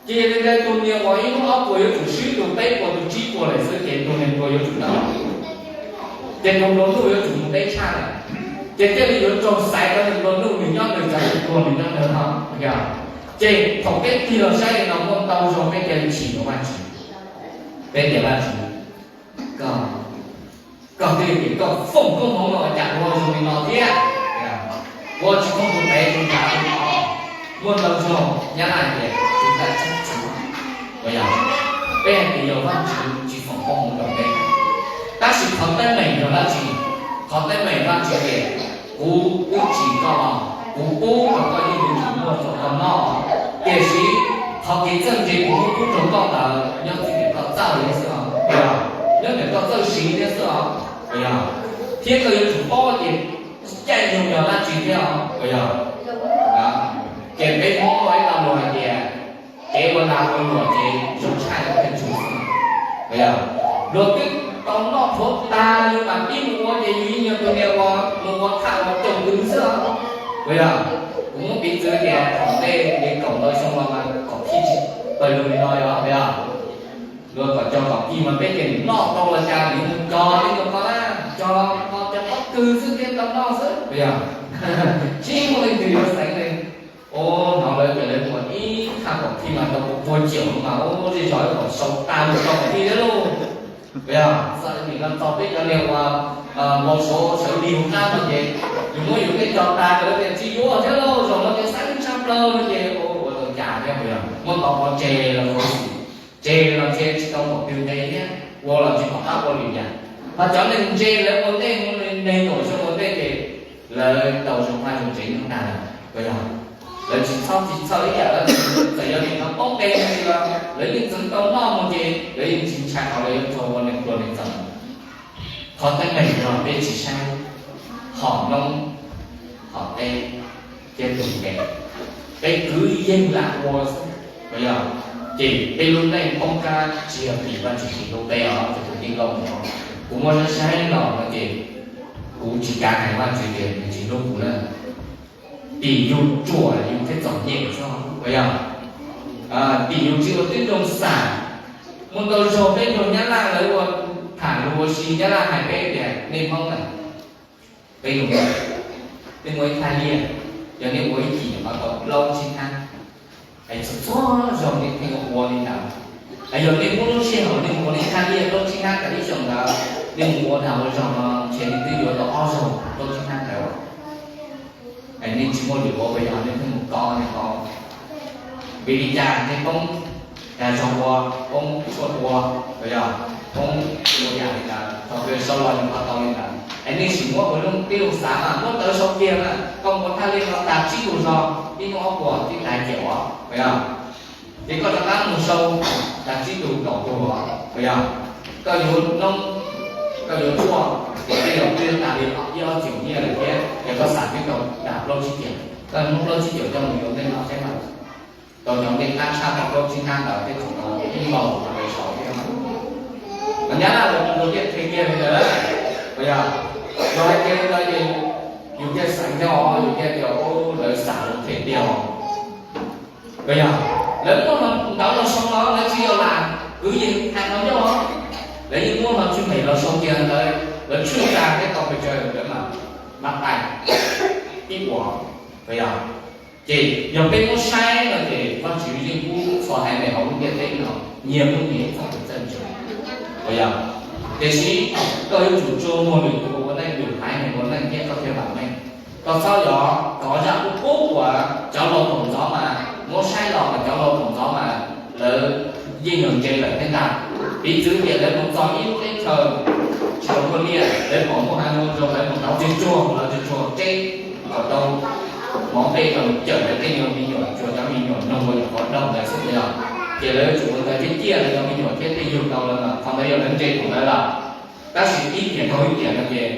Ces yog li ntawd tus niam uas ib hnub ob puas yuav tsum swb tus peb puas tus tsib puas lawm xwb ces tus neeg pluag yuav tsum tau, ces tus nplua nuj yuav tsum mus deb tshaj lawm. Ces thiaj li yuav raug xaiv rau tus nplua nuj nws nyob nws, xaiv tus pluag nws nyob nws no, yog? Ces thaum peb tig los saib li no muaj ntau zaus peb cia li chim rau Vajtswv. Peb tias Vajtswv, koj, koj twb tias koj foom koob hmoov los cas ua zoo li no thiab? Ua tsis thooj tus nqe tus ntshav tus no. Muaj ntau zaug Nyab Laj tias tus nqaij txhob txwv, puas yog? Peb hais tias yog Vajtswv tsis foom koob hmoov rau peb. Tab sis qhov teeb meem yog dab tsi? Qhov teeb meem Vajtswv tias kuv twb tsim koj los kuv pub rau koj yeej yuav tsum muaj rau koj noj. Tiam sis qhov kev txawj ntse kuv muab pub rau koj ntawd nyob txij ntawm koj txawj thiab xwb os, puas yog? Nyob ntawm koj txawj siv thiab xwb os, puas yog? Thiab koj yuav tsum paub tias caij nyoog yog dab tsi thiab os, puas yog? Ces peb Hmoob muaj ib lo lus hais tias kev ua lag ua luam ces zoo tshaj cov pheej tsum xwb, puas yog? Luag twb tau noj plhuav tag yus mam pib mus ua ces yus yeej yog tus niam uas mus ua thaj uas caum nws xwb os, puas yog? Muab piv txwv tias thaum ntej li kaum ntau xyoo los mas kaum khij tsis pawg lug li no yog, yog luag kom cog kaum khij mas peb ces nws noj tau los cas nws mus cog li no ko na, cog no cov pob kws xwb thiaj tau noj xwb, yog tsis muaj leej twg yuav xeev li. Ua hnov lawv tias lawv muaj ib thaj kaum khij mas tau puas puas caum mas ua zej zog ib kom sau tas mus rau kaum khij thiab lauj. Yog txawm nim no txog peb cov niag uas npau suav sawv lig hauv qab no ces yus muab yus tej cog tas ces lawv tias tsis yuav thiab lauj, zaum no ces xav tshaj plaws no ces ua tau cas thiab, yog muab tau pov tseg los khuv xim, tseg los ntshe tsis tau npaum twg nqe thiab, ua los tsis pom qab ua lwm yam. Ho cov neeg ntse lawv ua ntej mus nees nkaum xyoo ua ntej ces lawv tau zoo vaj zoo tsev nyob tag lawm, yog lawv tsis txhob tsis txhawj ib yam, txawm yog nim no poob qes li los lawv yeej txeev tau noj mus ces lawv yeej tsis ntshai qhov lawv yuav raug ua neeg pluag neeg txhaum. Qhov teeb meem yog peb tsis saib hom noob hom teb thiab tus nqe, peb kwv yees lam ua xwb, yog ces peb lub neej poob qab tsis yog vim Vajtswv tsis hlub peb os, tus tij laug. Kuv muab saib saib los no ces kuv tsis kav hais Vajtswv tias nws tsis hlub kuv na. Tim yus ruam yus thiaj txom nyem xwb, yog tim yus tsis ua tib zoo xam. Muaj ntau zaug peb nrog Nyab Laj lawv ua tham lus ua si, Nyab Laj hais peb tias nej Hmoob na, peb lus, nej muaj ib thaj liaj, yog nej ua ib cim no tau plaub tsib hnab, es txhua txhua zaug nej pheej ua li ntawd. Es yog nej muab lub sij hawm nej mus ua nej thaj liaj plaub tsib hnab tawm ib xyoos ntawd, nej mus ua dag ua zog no ntshe nej twb yuav tau ob zaug plaub tsib hnab ntawd. Es nej tsis muaj lwm ua puas yog nej pheej mus kov nej ko? Vim li cas nej poob dag zog ua, poob tshuaj ua, puas yog poob ua yam li ntawd, thaum twg sau los nws ho tau li ntawd? Es nej sim muab ua lub tib lub xav mas muab tawv sau kiag mas koj mus ua thaj liaj no tag tsib tug zog, ib hnub ob puas twb tag kiag os, puas yog? Ces koj rov qab mus sau tag tsib tug kaum tug os, puas yog? Koj yuav noob, koj yuav tshuaj, ces tej zaum twb yuav tag li ib ob txhiab nyiaj lawm thiab, ces koj xam twb tau tag plaub tsib caug, koj muab plaub tsib caug coj mus yuav nplej noj saib mas tau cov nplej qab tshaj tau plaub tsib hnab ntawd thiab tseem tau ib npaug nqe saud thiab. Mas Nyab Laj lawv mus luag thiaj qhia kiag li ntawd, puas yog? Luag hais kiag li ntawd ces yus thiaj xav nco, yus thiaj tias lawv xav lawv qhia tiag os. Puas yog? Lawv muab ntawv los sau no lawv tsis yog lam kwv yees hais qhov ncauj, lawv yeej muab hlo tswj mem los sau kiag ntawd, lawv tshwj tsa thiab tau pes tsawg lawv mam mab tais ib puas, puas yog? Ces yog peb muab saib no ces Vajtswv yeej pub txhua haiv neeg hauv lub ntiaj teb no nyias muaj nyias ib txoj kev txawj ntse, puas yog? Tiam sis koj yuav tsum tsuas muag lwm tus ua neej, lwm haiv neeg ua neej thiab koj thiaj vam meej. Koj txhob yog kov zaj qub qub uas cov laus thaum ntxov mas, muab saib los mas cov laus thaum ntxov mas lawv yeej yog ntse lawm thiab ntag. Piv txwv tias lawv mus txog ib lub teb chaws tsis tau muaj liaj, lawv pom muaj hav zoov zoo lawv mus ntaus tsuag tsuag, lawv tsuag tsuag tseb kom tau mov nplej rau cawm lawv tej me nyuam, tsuas cov me nyuam noog ua nyuam qhuav daug ntawd xwb yog. Ces lawv yuav tsum ua ntawd thiab ciaj lawv cov me nyuam thiab tej yug tau lawv mas qhov ntawd yog lawv ntse thaum ntawd lawm. Tab sis ib tiam dhau ib tiam no ces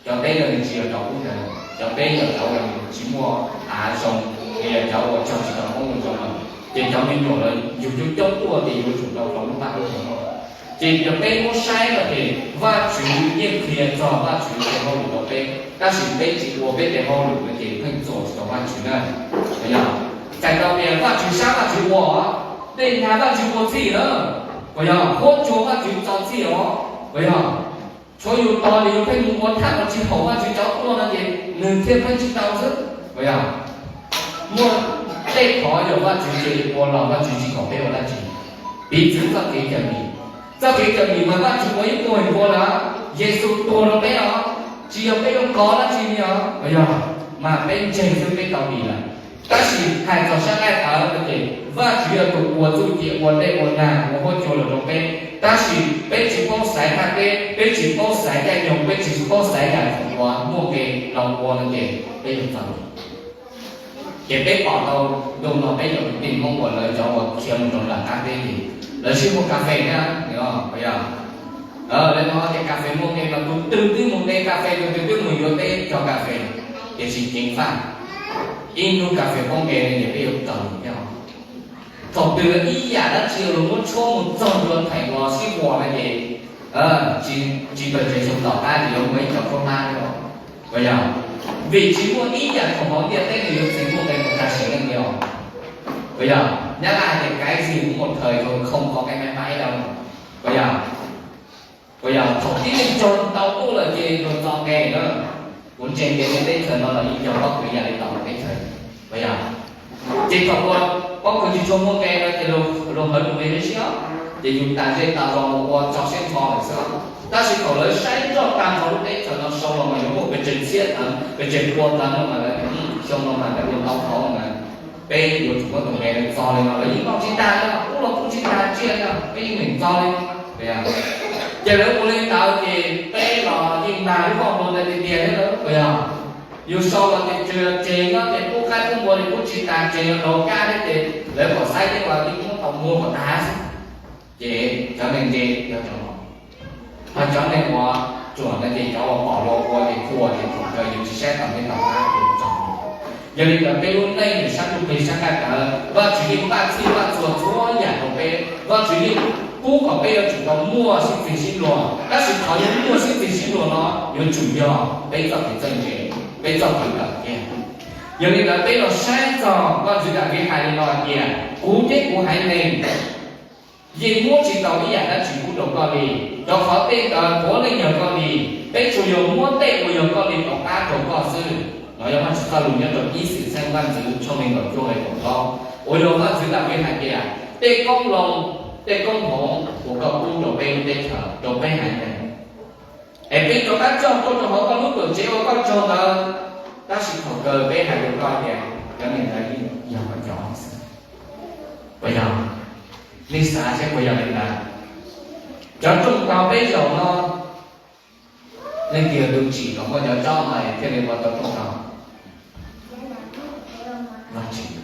cov teb no nws tsis yog cov qub ntawd, cov teb yog cov uas nws tsis muaj av zoo, nws yog cov uas cog tsis tau hmoob zoo lawm, ces cov me nyuam los yug coob coob tuaj ces yuav tsum tau rau lub paj lub hmoov. Ces cov peb muab saib no ces Vajtswv yeej qhia txog Vajtswv tes hauj lwm rau peb, tab sis peb tsis ua peb tes hauj lwm no ces pheej txuas tsis tau Vajtswv na. Puas yog? Txhais tau tias Vajtswv sab Vajtswv ua, dej nag Vajtswv ua txhij na, puas yog? Huab cua Vajtswv txo txhij os, puas yog? Tshuav yus tos li yus pheej mus ua thaj uas tsis haum Vajtswv cov tuaj no ces nws thiaj pheej tsis tau xwb, puas yog? Muaj tej qhov yog Vajtswv cia li ua los Vajtswv tsis kom peb ua dab tsi. Piv txwv txoj kev cawm dim, txoj kev cawm dim mas Vajtswv ua ib tug npua lawm, Yexus tuag rau peb os, tsis yog peb yuav kov dab tsi li os, puas yog? Mas peb ntseeg xwb peb tau dim lawm. Tab sis hais txog sab nqaij tawv no ces Vajtswv yog tus ua txuj ci ua dej ua nag ua huab cua los rau peb, tab sis peb tsis paub xaiv thaj teb, peb tsis paub xaiv caij nyoog, peb tsis paub xaiv yam khoom uas muaj nqe los ua no ces peb yuav txawv. Ces peb pom tau ntu no peb cov kwv tij Hmoob uas lawv cov uas khiav mus rau nram qab teb ces lawv sib muag kas fes thiab, puas yog? Lawv no tias kas fes muaj nqe mas tus twg twb mus de kas fes, tus twg twb mus yuav teb cog kas fes, tiam sis ceev faj ib hnub kas fes poob nqe no ces peb yuav txawv thiab. Thaum twg ib yam dab tsi los muab tshuab mus txog ntua theem los sib huas no ces tsis pes tsawg xyoo tom qab ces yuav muaj ib co khaub hlab thiab, puas yog? Vim tsis muaj ib yam khoom hauv ntiaj teb nws yuav txwm muaj nqe mus tag sim neej li os. Puas yog? Nyab Laj hais tias cái gì cũng một thời thôi, không có cái mãi mãi đâu. Puas yog? Puas yog? Thaum tib neeg raug tau tuaj lawm ces luag txo nqe na. Kuv ntseeg tias ntiaj teb chaws no los yeej yog pob kws ib yam li tom lub teb chaws. Puas yog? Ces thaum uas pob kws tsis tshua muaj nqe no ces luag hawv nws li siab, ces yus tas zej tas zos mus ua tso siab ntho lawm xwb. Tab sis thaum lawv saib nroj tag nrho lub teb chaws no sau los mas yuav muaj pes tsawg txhiab tawv, pes tsawg pua tawv no mas lawv, xyoo no mas lawv ua tau qhov mas peb yuav tsum muab tus nqe txo li no, lawv yeej noj tsis tag li, pub los pub tsis tag tsiaj li, peb yeej meem txo li. Ces lawv ua li ntawd ces peb los yeej mag lub voj hlua ntawd tiag tiag thiab, puas yog? Yus sau los ces tsuas tseg nyob ces pub qaib pub npua li pub tsis tag, tseg los rau kab thiab ces lawv kom saib teb los yeej muab tau muag kom tag xwb. Ces cov neeg ntse yog cov no, ho cov neeg uas ruam no ces cov uas pom luag ua ces qhuas ces thaum kawg yus tsis saib tau neb tau qab yus tso. Yog li ntawd peb lub neej ntawm sab ntsuj plig sab nqaij tawv, Vajtswv yeej npaj txhij npaj txhua txhua yam rau peb. Vajtswv yeej pub kom peb yuav tsum tau muaj sib txig sib luag, tab sis qhov yuav muaj sib txig sib luag no yuav tsum yog peb txoj kev txawj ntse, peb txoj kev kawm kiag. Yog li ntawd peb los saib txog Vajtswv Daviv hais li no hais tias, kuv thiab kuv haiv neeg yeej muab tsis tau ib yam dab tsi pub rau koj li, rau qhov tej ntawd puav leej yog koj li. Peb tsuas yog muab tej uas yog koj li rov qab rau koj xwb. No yog Vajtswv txoj lus nyob rau ib Xwmtxheej Vaj ntxwv tshooj nees nkaum cuaj nqe kaum plaub, uas yog Vajtswv Daviv hais tias, tej koob loo, tej koob hmoov uas koj pub rau peb lub teb chaws, rau peb haiv neeg, es peb rov qab coj tuaj rau hauv koj lub tuam tsev uas koj tsaug ntawd, tab sis thaum kawg peb hais rau koj tias cov neeg ntawd yeej yog koj cov xwb. Puas yog? Nej xav seb puas yog li ntawd? Cov rooj tog peb zaum no, leej twg yog tus tsim kom muaj cov tsob no thiaj li ua tau rooj tog? Vajtswv.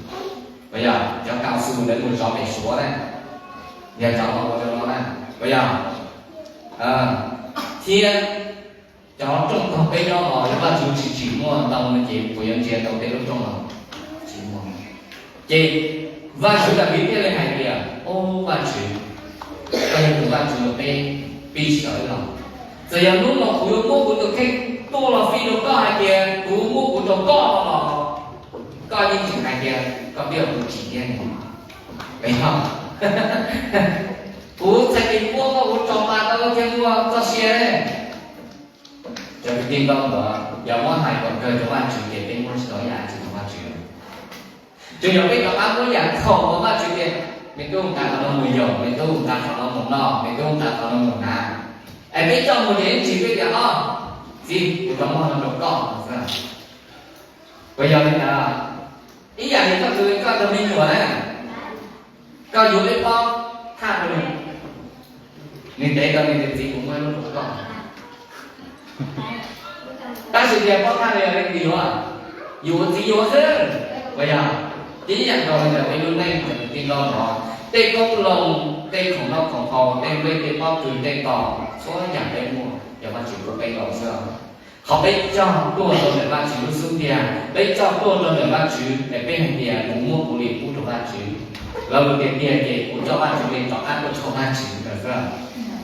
Puas yog? Cov cao su ntawd mus zov pem Suav na, yog cov no ua rau no na, puas yog? Thiab cov rooj tog peb nyob los yog Vajtswv tsis tsim muaj ntau no ces puas yuav ntsia tau tej lub rooj no? Tsis muaj. Ces Vajtswv Daviv thiaj li hais tias, o Vajtswv, koj yog tus Vajtswv uas peb pib tsis tau ib los. Txawm yog hnub no kuv yuav muab kuv tus kheej tuaj los fij rau koj hais tias kuv muab kuv rau koj no los, koj yeej tseem hais tias koj twb yog tus tsim thiab ne. Kuv txhais tes muab koj kuv tso pa tau thiaj muaj txoj sia ne. Cov kwv tij nkauj muam, yog muab hais kom kawg rau Vajtswv ces peb muab tsis tau ib yam dab tsi rau Vajtswv. Tsuas yog peb rov qab muab yam khoom uas Vajtswv tias, me tub, nqa qhov no mus yaum, me tub, nqa qhov no mus noj, me tub, nqa qhov no mus hnav. Es peb coj mus ces ib ntsis peb tias, o, txiv, kuv rov muab no rau koj xwb. Puas yog li ntawd? Ib yam li koj tus, koj tus me nyuam na, koj yuav ib pob thaj rau nws, nws ntev tau nws tias, txiv, kuv muab ib lub rau koj. Tab sis tias pob thaj no yog leej twg yuav? Yus ua txiv yuav xwb. Puas yog? Tib yam nkaus li ntawd peb lub neej cov kwv tij nkauj muam, tej koob loo, tej khoom noj khoom haus, tej nplej tej pob kws tej tos, txhua yam peb muaj yog Vajtswv pub peb tau xwb. Qhov peb coj tuaj rau ntawm Vajtswv lub xub ntiag, peb coj tuaj rau ntawm Vajtswv es peb hais tias kuv muab kuv li pub rau Vajtswv. Lo lus tiag tiag ces kuv coj Vajtswv li rov qab tuaj rau Vajtswv ntawd xwb.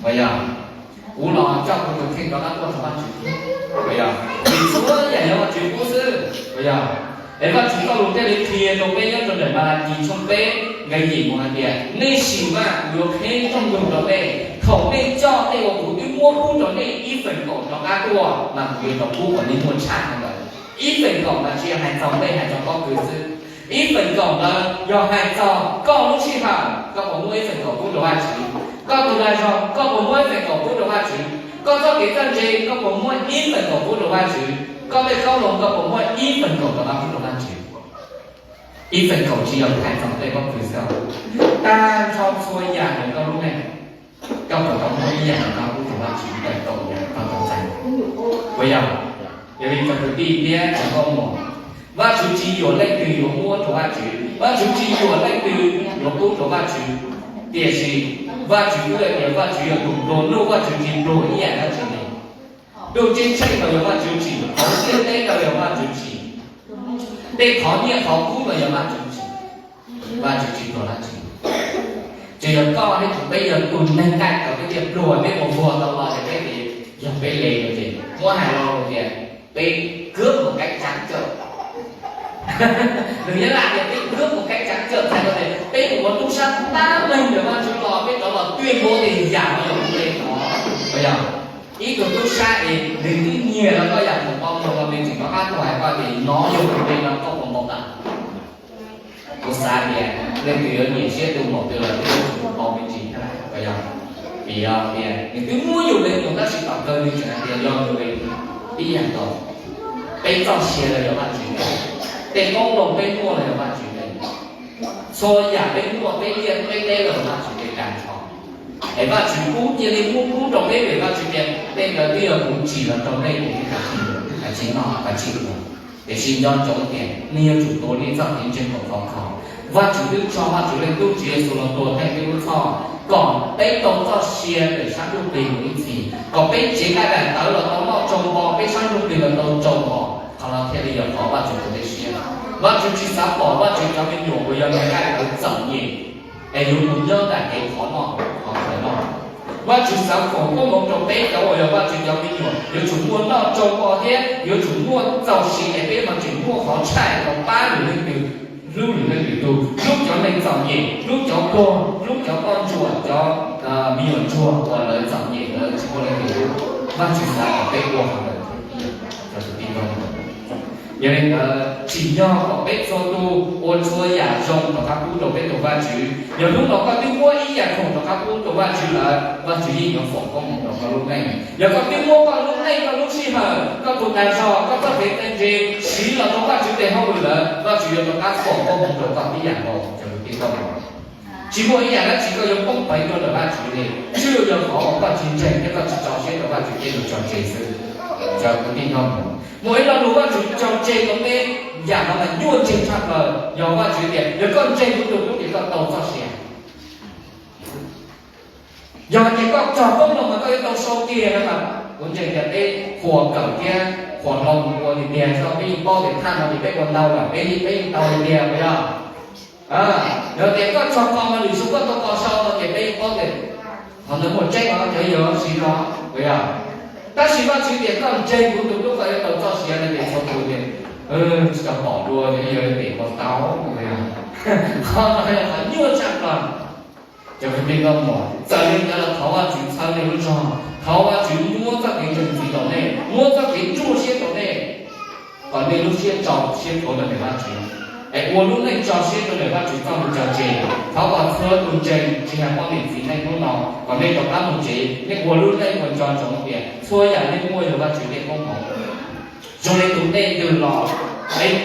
Puas yog? Kuv los coj kuv tus kheej rov qab tuaj rau Vajtswv thiab. Puas yog? Vim txhua yam yog Vajtswv pub xwb. Puas yog? Es Vajtswv txoj lus thiaj li qhia rau peb nyob rau ntawm Malakis tshooj peb nqe yim mus hais tias, nej sim mas kuv yuav qheb rooj ntuj rau nej, thaum nej coj tej uas kuv twb muab pub rau nej ib feem kaum rov qab tuaj mas kuv yuav rov pub kom nej muaj tshaj qhov ntawd. Ib feem kaum mas tsis yog hais txog nej, hais txog pob kws xwb. Ib feem kaum ntawd yog hais txog koj lub sij hawm, koj puas muab ib feem kaum pub rau Vajtswv? Koj tus dag zog, koj puas muab ib feem kaum pub rau Vajtswv? Koj txoj kev txawj ntse, koj puas muab ib feem kaum pub rau Vajtswv? Koj tej koob loo, koj puas muab ib feem kaum rov qab pub rau Vajtswv? Ib feem kaum tsis yog hais txog tej pob kws xwb, tag nrho txhua yam ntawm koj lub neej, koj puas tau muab ib yam ntawm no pub rau Vajtswv ntawm kaum yam koj tau txais? Puas yog? Yog li cov kwv tij thiab cov nkauj muam, Vajtswv tsis yuam leej twg yuav muab rau Vajtswv, Vajtswv tsis yuam leej twg yuav pub rau Vajtswv. Tiam sis Vajtswv kuj hais tias Vajtswv yog tus pluag nuj, Vajtswv tsis pluag ib yam dab tsi li. Ntuj ceeb tsheej los yog Vajtswv tsim, hauv ntiaj teb los yog Vajtswv tsim, tej qhov nyiaj qhov kub los yog Vajtswv tsim. Vajtswv tsis pluag dab tsi. Tsuas yog koj thiab kuv peb yog tus neeg nqaij tawv peb thiaj pluag, peb mus vuag tau los ces peb tias yog peb le no ces muab hais lo lus tias peb cướp một cách trắng trợn. Nws yog hais tias peb ua một cách trắng trợn, hais tias peb ua tub sab tab meeg ntawm Vajtswv los, peb rov los tuyên bố tias yam no yog kuv li no. Yog ib tug tub sab es nws twb nyiag los koj yam khoom npau mloog los nws tseem rov qab tuaj hais koj tias no yog kuv li no, koj puas npau taws? Kuv xav tias leej twg yuav nyiam siab tu npaum twg los twb yuav tsum npau me ntsis thiab lauj. Yog, vim yog tias nws twb muab yus leej nkaus tab sis tom qab nws tseem hais tias yog nws li. Ib yam nkaus, peb txoj sia los yog Vajtswv ntes, tej qoob loo peb muaj los yog Vajtswv ntes, txhua yam peb muaj peb liaj peb teb los yog Vajtswv ntes tag nrho. Es Vajtswv pub cia li muab pub rau peb vim Vajtswv tias tej ntawd twb yog kuv tsim los rau nej, kuv tsis noj, kuv tsis ua. Tiam sis nco ntsoov tias nej yuav tsum tuav nej txoj kev ntseeg kom khov kho. Vajtswv twb tso Vajtswv leej tub Tswv Yexus los tua peb lub txhoj kom peb tau txoj sia ntawm sab ntsuj plig mus ib txhis, kom peb tsev daj dam tawv los tau noj tsau npo, peb sab ntsuj plig los tau tsau npo, qhov no thiaj li yog qhov Vajtswv tus lej siab. Vajtswv tsis xav pom Vajtswv cov me nyuam uas yog nws nqaij tawv txom nyem es yuav mus nyob nram kev qhov noj qhov khaws noj. Vajtswv xav foom koob hmoov rau peb cov uas yog Vajtswv cov me nyuam yuav tsum muaj noj tsau npo thiab yuav tsum muaj txaus siv es peb mas tseem muaj qhov tshaj tau pab lwm leej twg, hlub lwm leej lwm tus, hlub cov neeg txom nyem, hlub cov pog, hlub cov poj ntsuam, cov me nyuam ntsuag uas lawv txom nyem lawv tsis muaj leej twg hlub. Vajtswv xav kom peb ua qhov ntawd thiab. Cov kwv tij, yog li ntawd tsim nyog kom peb txhua tus ua txhua yam zoo rov qab pub rau peb tus Vajtswv. Yog hnub no koj twb muab ib yam khoom rov qab pub rau Vajtswv lawm, Vajtswv yeej yuav foom koob hmoov rau koj lub neej. Yog koj twb muab koj lub neej, koj lub sij hawm, koj tus dag zog, koj txoj kev ntse siv los rau Vajtswv tes hauj lwm lawm, Vajtswv yuav rov qab foom koob hmoov rau koj tib yam nkaus, cov kwv tij. Tsis muaj ib yam dab tsi koj yuav poob peev rau ntawm Vajtswv li, tsuas yog qhov uas koj tsis ntseeg thiab koj tsis tso siab rau Vajtswv thiaj li tso tseg xwb. Cov kwv tij, muaj ib lo lus Vajtswv tso tseg rau peb, yam no mas nyuaj ntseg tshaj plaws, yog Vajtswv tias yog koj ntseeg kuv tus tub ces koj tau txoj sia. Yog hais tias koj txog koob hmoov mas koj yuav tau sau kiag no mas kuv ntseeg tias peb qhuas kawm thiab qhuas hlau mus ua tiag tiag, peb yeej paub tias thaj no ces peb ua ntau lawm, peb peb yeej tau tiag tiag, puas yog? Yog tias koj txog qhov mas lwm zaus koj tau tau sau no ces peb yeej paub tias qhov ntawd muaj tseeb no, cov yawg siv no, puas yog? Tab sis Vajtswv tias koj ntseeg kuv tus tub koj yuav tau txoj sia no ces txhua tus tias tsis tau pom dua, yog li pem ua tau, puas yog? Qhov no yog qhov nyuaj tshaj plaws. Cov kwv tij nkauj muam, txawm li ntawd los thov Vajtswv txhawb nej lub zog, thov Vajtswv muab txoj kev ntseeg ntxiv rau nej, muab txoj kev ruaj siab rau nej, kom nej lub siab tso siab rau ntawm Vajtswv, es ua lub neej tso siab rau ntawm Vajtswv txoj lus cog tseg. Thov kom txhua tus ntseeg tsis hais poj niam txiv neej hnub no, kom nej rov qab mus tsev, nej ua lub neej uas nco ntsoov tias txhua yam nej muaj yog Vajtswv tej koob hmoov. Zoo li tus dej ntws los, es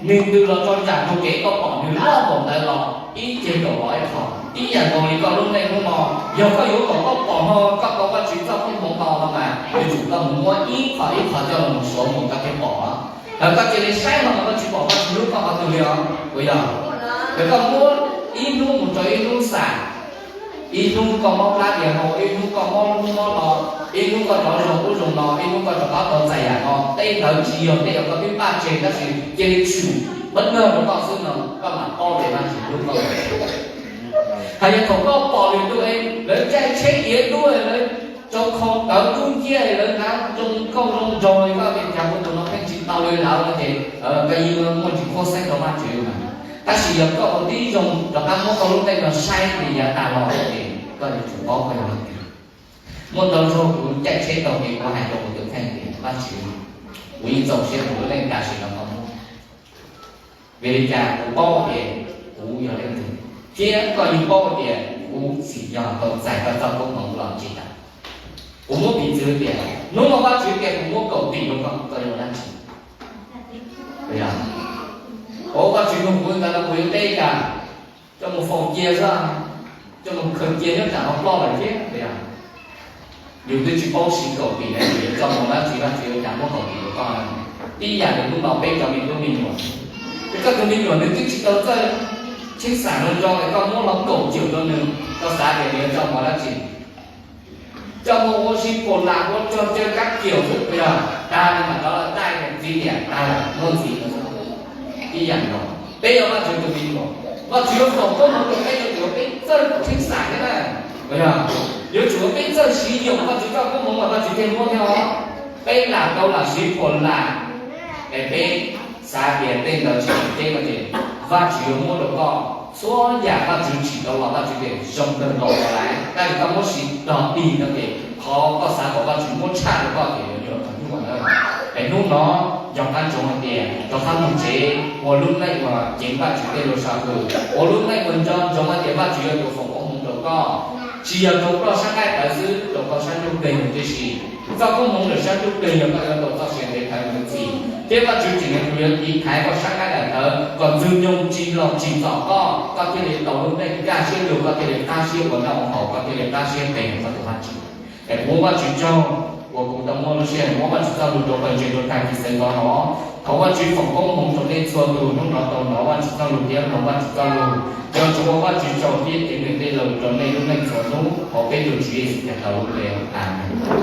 nws ntws los rau nram ntug kev koj pom nws loj npaum ntawd los ib ce kaum los ib qho. Ib yam nkaus li koj lub neej hnub no, yog koj yuav kom koj pom no koj tau Vajtswv txoj koob hmoov no no mas yuav tsum koj mus muab ib qho ib qho coj los suav mus koj thiaj pom. Lawv koj cia li saib no mas koj tsis pom Vajtswv hlub koj qhov twg li os, puas yog? Lawv koj muab ib hnub mus rau ib hnub xam, ib hnub koj mob plab dias hau, ib hnub koj mob ub mob no, ib hnub koj rov zoo ub zoo no, ib hnub koj rov qab tau txais yam no, tej ntawd tsis yog tej uas koj twb npaj tseg, tab sis cia li tshwm npab nag rau koj xwb no koj mam paub tias Vajtswv hlub koj. Hais yog thaum koj pom lwm tus es lawv caij tsheb iav duab, lawv rau khau tawv dub nciab, lawv hnav zoo nkauj zoo nraug li, koj tias cas kuv tus no pheej tsis tau li lawv no ces koj yeej muaj tsis khuab xeeb rau Vajtswv mas. Tab sis yog koj ua tib zoo rov qab muab koj lub neej no saib li yav tas los ces koj yuav tsum paub koj yog leej twg. Muaj ntau zaug kuv caij tsheb taug kev kuv hais rau kuv tus kheej tias Vajtswv, kuv yeej txaus siab kuv lub neej tam sim no koj muab. Vim li cas? Kuv paub tias kuv yog leej twg, thiab koj yeej paub tias kuv tsim nyog tau txais koj txoj koob hmoov los tsis tas. Kuv muab piv txwv tias hnub no Vajtswv tias kuv muab kaum tim rau koj, koj yuav ua dab tsi? Ua Vajtswv nug kuv ntawd no kuv yuav teb cas? Coj mus faus cia xwb, coj mus khaws cia nyob tsam no ploj lawm thiab. Yus twb tsis paub siv kaum tim na, yus yuav coj mus dab tsi, Vajtswv yuav cas muab kaum tim rau koj? Tib yam li hnub no peb cov me tub me nyuam, es koj tus me nyuam nws twb tsis tau txawj cheeb xam zoo zoo es koj muab los kaum caum rau nws, koj xav tias nws yuav coj mus dab tsi? Coj mus ua si pom lam ua rog caw kab kiam xwb, puas yog? Tag li mam rov los taij txiv niam tag lawm, muab ntxiv lawm. Ib yam nkaus, peb yog Vajtswv tus me nyuam, Vajtswv yuav foom koob hmoov rau peb, yuav tsum peb txawj cheeb xam thiab na, puas yog? Yuav tsum peb txawj siv yoom Vajtswv txoj koob hmoov mas Vajtswv thiaj muab thiab os. Peb lam tau lam siv pom lam, Es peb xav tias tej ntawd tsis tseem ceeb no ces Vajtswv yuav muab rau koj txhua yam Vajtswv tsim tau los Vajtswv tias zoo kawg nkaus los lawm, tab sis koj muab siv rog dig no ces qhov koj xav kom Vajtswv muab tshaj rau koj ces yuav nyuam qhuav nyuaj ntawd. Es hnub no nco qab ntsoov hais tias rov qab mus tsev ua lub neej uas ceev Vajtswv tej lus sam hwm, ua lub neej uas nco ntsoov hais tias Vajtswv yuav tus foom koob hmoov rau koj, tsis yog rau koj sab nqaij tawv xwb, rau koj sab ntsuj plig tib si. Txoj koob hmoov ntawm sab ntsuj plig yog koj yuav tau txoj sia ntev dhawv mus ntxiv, thiab Vajtswv tseem yuav tiv thaiv koj sab nqaij daim tawv kom Ntxwg Nyoog tsim los tsim txom koj, koj thiaj li tau lub neej kaj siab lug, koj thiaj li qab siab ua noj ua haus, koj thiaj li qab siab pe hawm koj tus Vajtswv. Es kuv ua Vajtswv tsaug uas kuv tau muaj lub sij hawm muab Vajtswv txoj lus rau pawg ntseeg rau tag kis sawv ntxov no. Thov Vajtswv foom koob hmoov rau nej txhua tus hnub no tau hnov Vajtswv txoj lus thiab mloog Vajtswv txoj lus, nco ntsoov ua Vajtswv tsaug thiab ceev nws tej lus rau nej lub neej txhua hnub. Thov peb tus Tswv Yexus Khetos lub npe, amees.